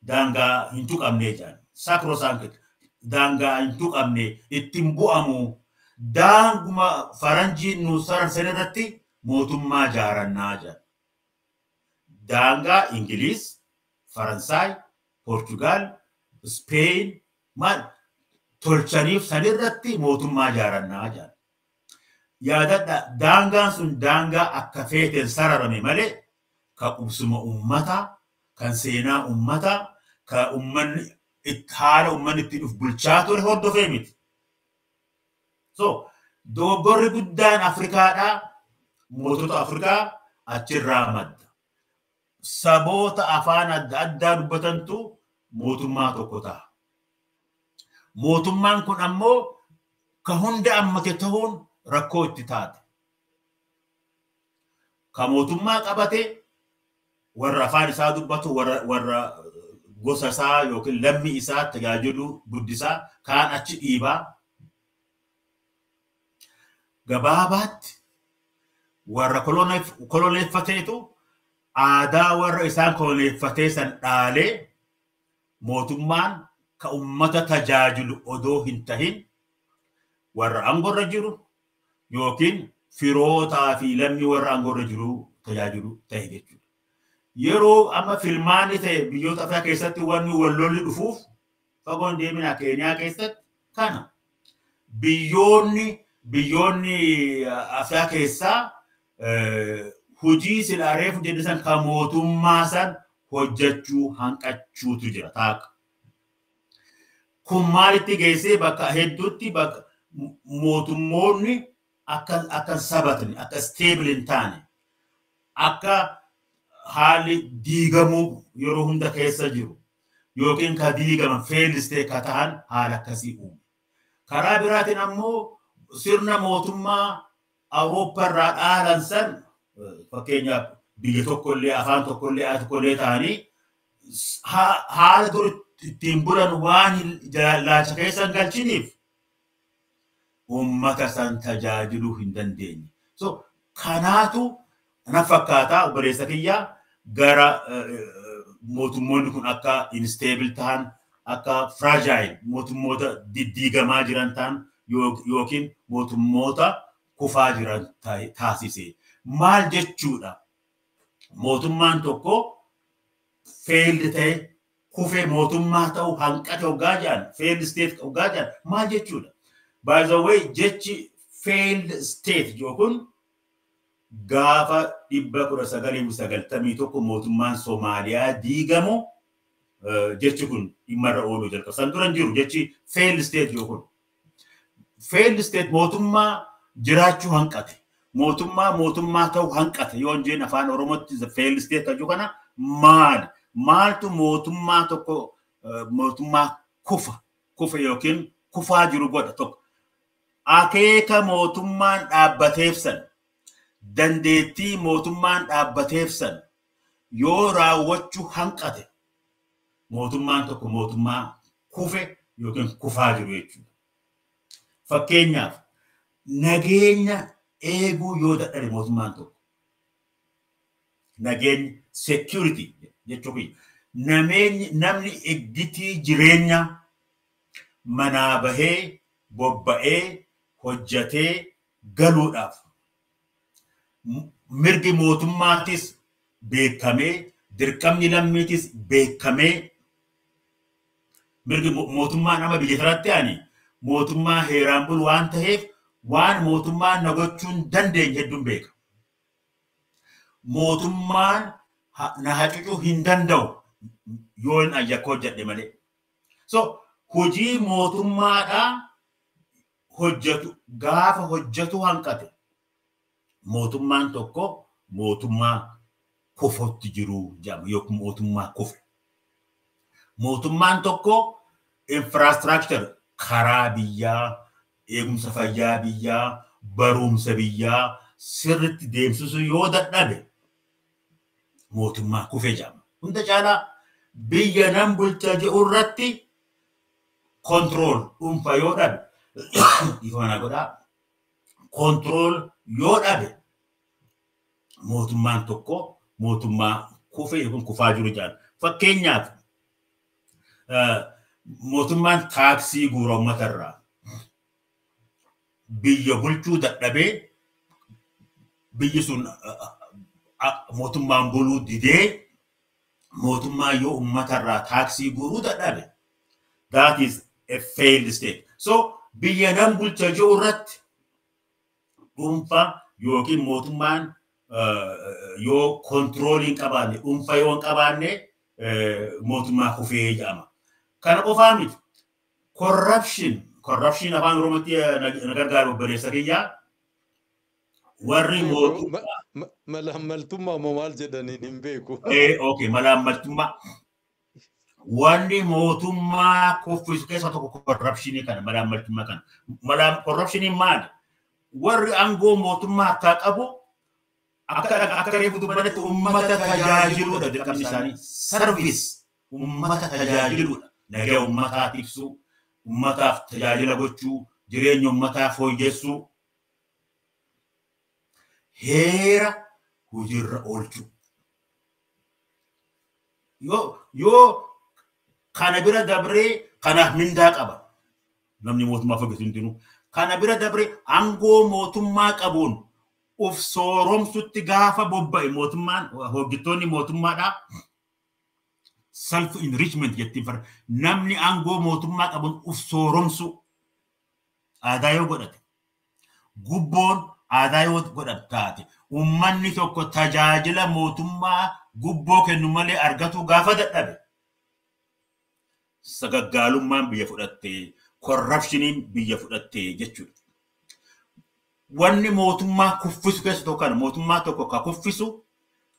daangaa hin tuqamne jedhan. Sacrosanct daangaa hin tuqamne, ittiin bu'amu, daanguma faranjiin nu sararsan irratti mootummaa jaarannaa jedhan. Daangaa Ingiliis, Faransaay, Poortugaal, Speen maal tolchaniif sanirratti mootummaa jaarannaa jedhan. Yaadadha, daangaan sun daangaa akka feeteen sararame malee ka qubsuma uummataa, kan seenaa uummataa, ka uummanni haala uummanni itti dhufu bulchaa ture hordofee miti. So dogoggorri guddaan Afrikaadhaa mootota Afrikaa achirraa madda. Saboota afaan adda addaa dubbatantu mootummaa tokko ta'a. Mootummaan kun ammoo ka hunda ammate ta'uun rakkoo itti taate. Ka mootummaa qabate warra afaan isaa dubbatu, warra gosa isaa yookiin lammii isaa tajaajilu guddisaa, kaan achi dhiibaa. Gabaabaatti warra koloneeffateetu aadaa warra isaan koloneeffatee san dhaalee mootummaan ka ummata tajaajilu odoo hin tahin warra aangorra jiru yookiin firootaa fi lammii warra aangorra jiru tajaajilu ta'e jechuudha. Yeroo amma filmaanni ta'e biyyoota Afrikaa keessatti wanni wal lolli dhufuuf fagoon deemina Keeniyaa keessatti kana. Biyyoonni Afrikaa keessaa hojii silaa reefu jenne san kan mootummaa san hojjechuu hanqachuutu jira taaka. Kun maalitti geessee bakka hedduutti bakka mootummoonni akka hin sabatne, akka stable hin taane, akka haalli diigamuu yeroo hunda keessa jiru yookiin ka diigaman failed state ka ta'an haala akkasii uume. Karaa biraatiin ammoo sirna mootummaa Awurooppaa irraa dhaalan san, fakkeenyaaf biyya tokkollee, afaan tokkollee, aadaa tokkollee ta'anii Haala dur ittiin bulan waan laacha keessa hin galchiniif uummata san tajaajiluu hin dandeenye. So kanaatu na fakkaataa, obboleessa kiyyaa, gara mootummoonni kun akka unstable ta'an, akka fragile, mootummoota diddiigamaa jiran ta'an yookiin mootummoota kufaa jiran taasise. Maal jechuudha? Mootummaan tokko failed ta'e, kufee, mootummaa ta'uu hanqate hoggaa jedhan, failed state hoggaa jedhan maal jechuudha? By the way, jechi failed state yookiin gaafa 1991 mootummaan Somaaliyaa diigamu jechi kun dhimma irra ooluu jalqaba. San dura hin jiru jechi failed state yookiin. Failed state, mootummaa jiraachuu hanqate. Mootummaa mootummaa ta'uu hanqate yoo hin afaan Oromootti failed state kan kana maali? Maaltu mootummaa tokko mootummaa kufa yookiin kufaa jiru godha? Tokko, akeeka mootummaan dhaabbateef san, dandeettii mootummaan dhaabbateef san yoo raawwachuu hanqate, mootummaan tokko mootummaa kufe yookiin kufaa jiru jechuudha. Fakkeenyaaf, nageenya eeguu yoo dadhabe mootummaan tokko, nageenya, security jechuun, namni eggitii jireenya manaa bahee bobba'ee hojjatee galuudhaaf mirgi mootummaatis beekamee, dirqamni lammiitis beekamee, mirgi mootummaan amma biyya sanatti ani mootummaa heeraan bulu waan ta'eef, waan mootummaan na gochuu hin dandeenye hedduun beeka. Mootummaan na hacucuu hin danda'u yoo hin yakka hojjedhe malee. So hojii mootummaadhaa hojjetu gaafa hojjetu hanqate, mootummaan tokko mootummaa kufutti jiru jedhama yookiin mootummaa kufe. Mootummaan tokko infrastructure, karaa biyyaa, eegumsa fayyaa biyyaa, barumsa biyyaa sirriitti deemsisuu yoo dadhabe, mootummaa kufe jedhama. Hunda caalaa biyya nan bulcha jedhu irratti control dhuunfaa yoo dhabe, dhiifama godhaa, control yoo dhabe, mootummaan tokko mootummaa kufe yookiin kufaa jiru jedhama. Fakkeenyaaf, mootummaan taaksii guura uummata irraa, biyya bulchuu dadhabee, biyyi sun mootummaan buluu didee, mootummaan yoo uummata irraa taaksii guuruu dadhabe, that is a failed state. So biyya nan bulcha jiru irratti dhuunfaa yookiin mootummaan yoo control hin qabaanne, dhuunfaa yoo hin qabaanne, mootummaa kufee jedhama. Kana qofaa miti. Corruption afaan Oromootti na gargaaru, obboleessa kiyyaa. Warri mootummaa. Malaammaltummaa moo maal jedhaniin hin beeku. Okay, malaammaltummaa. Wanni mootummaa kuffisu keessaa tokko corruptionii kana, malaammaltummaa kana. Corruptioniin maali? Warri aangoo mootummaa harkaa qabu akka reefu dubbanetti uummata tajaajiluudha dirqamni isaanii. Service, uummata tajaajiluudha. Nagaa uummataa tiksuu, uummataaf tajaajila gochuu, jireenya uummataa fooyyessuu, heera hojiirra oolchuu. Yoo kana bira dabree, kanaaf mindaa qaba. Namni mootummaa hojjetu hundinuu. Kana bira dabree aangoo mootummaa qabuun uf sooromsutti gaafa bobba'e mootummaan, hojjettoonni mootummaadhaa, self enrichment jettiin fara, namni aangoo mootummaa qabuun uf sooromsu aadaa yoo godhate, gubboon aadaa yoo godhate taate, uummanni tokko tajaajila mootummaa gubboo kennu malee argatu gaafa dadhabe, sagaggaalummaan biyya fudhatte, corruptioniin biyya fudhatte jechuudha. Wanni mootummaa kuffisu keessa tokko kana, mootummaa tokko ka kuffisu,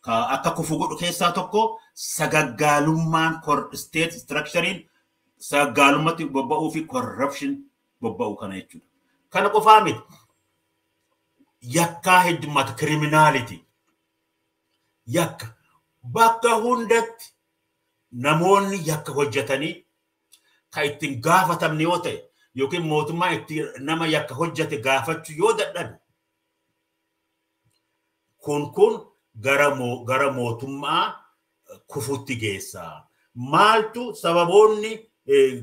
ka akka kufu godhu keessaa tokko sagaggaalummaan, state structurein sagaggaalummaatti bobba'uu fi corruption bobba'uu kana jechuudha. Kana qofaa miti. Yakkaa heddummaatu, criminality. Yakka bakka hundatti Namoonni yakka hojjetanii kan ittiin gaafatamne yoo ta'e yookiin mootummaa itti nama yakka hojjete gaafachuu yoo dadhabe, kun gara mootummaa kufuutti geessa. Maaltu sababoonni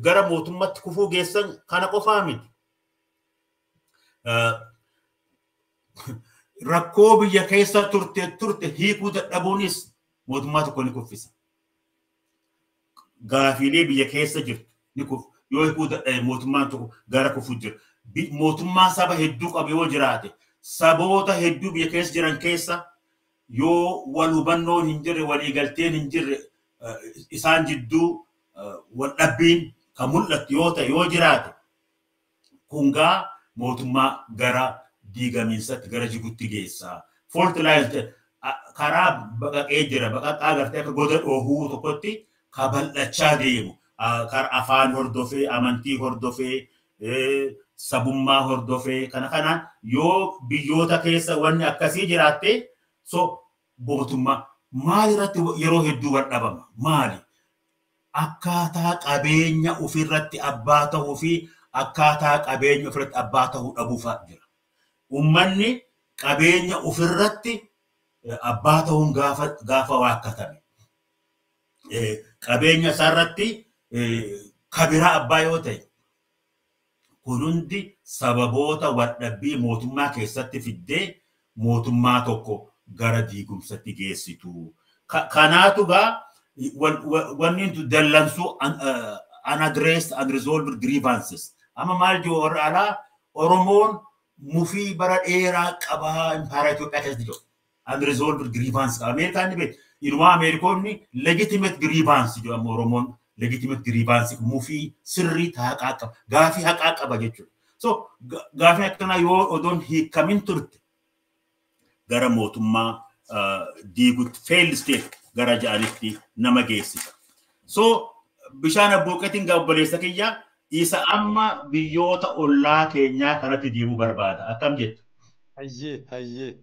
gara mootummaatti kufuu geessan kana qofaa miti. Rakkoo biyya keessa turte hiikuu dadhabuunis mootummaa tokko ni kuffisa. Gaafiilee biyya keessa jirtu ni kufu. Yoo hiikuu dadhabe, mootummaan tokko gara kufuu jira. Mootummaa saba hedduu qabu yoo jiraate, saboota hedduu biyya keessa jiran keessa yoo wal hubannoon hin jirre, waliigalteen hin jirre, isaan jidduu wal dhabbiin kan mul'atu yoo ta'e, yoo jiraate, kun gaa mootummaa gara diigamiinsatti, gara jigutti geessa. Fault lines karaa baqaqee jira, baqaqaa gartee akka goda dhoohuu tokkotti ka bal'achaa deemu, karaa afaan hordofee, amantii hordofee, sabummaa hordofee, kana kanaan yoo biyyoota keessa wanni akkasii jiraatte, so mootummaa maal irratti yeroo hedduu wal dhabama? Maali? Akkaataa qabeenya ofirratti abbaa ta'uu fi akkaataa qabeenya ofirratti abbaa ta'uu dhabuufaa jira. Uummanni qabeenya ofirratti abbaa ta'uun gaafa waakkatame, qabeenya isaarratti kabiraa abbaa yoo ta'e, kun hundi sababoota waldhabbii mootummaa keessatti fiddee mootummaa tokko gara diigumsatti geessitu. Kanaatu gaa wanni dallansuu unaddressed, unresolved grievances. Amma maal jiru warra alaa? Oromoon mufii bara dheeraa qabaa impaayera Itoophiyaa keessatti jiru. Unresolved grievance qaba. Ameerikaan ni beekti. Inumaa Ameerikoonni legitimate grievance jedhamu, Oromoon legitimate grievance, mufii sirrii haqaa qaba. Gaafii haqaa qaba jechuudha. So gaafii akkanaa yoo odoon hiikamin turte, gara mootummaa diigutti, failed state gara ja'anitti nama geessisa. So bishaan abbooqetiin gaa, obboleessa kiyya, isa amma biyyoota ollaa keenyaa kanatti deemuu barbaada. Akkam jettu? Hayyee, hayyee.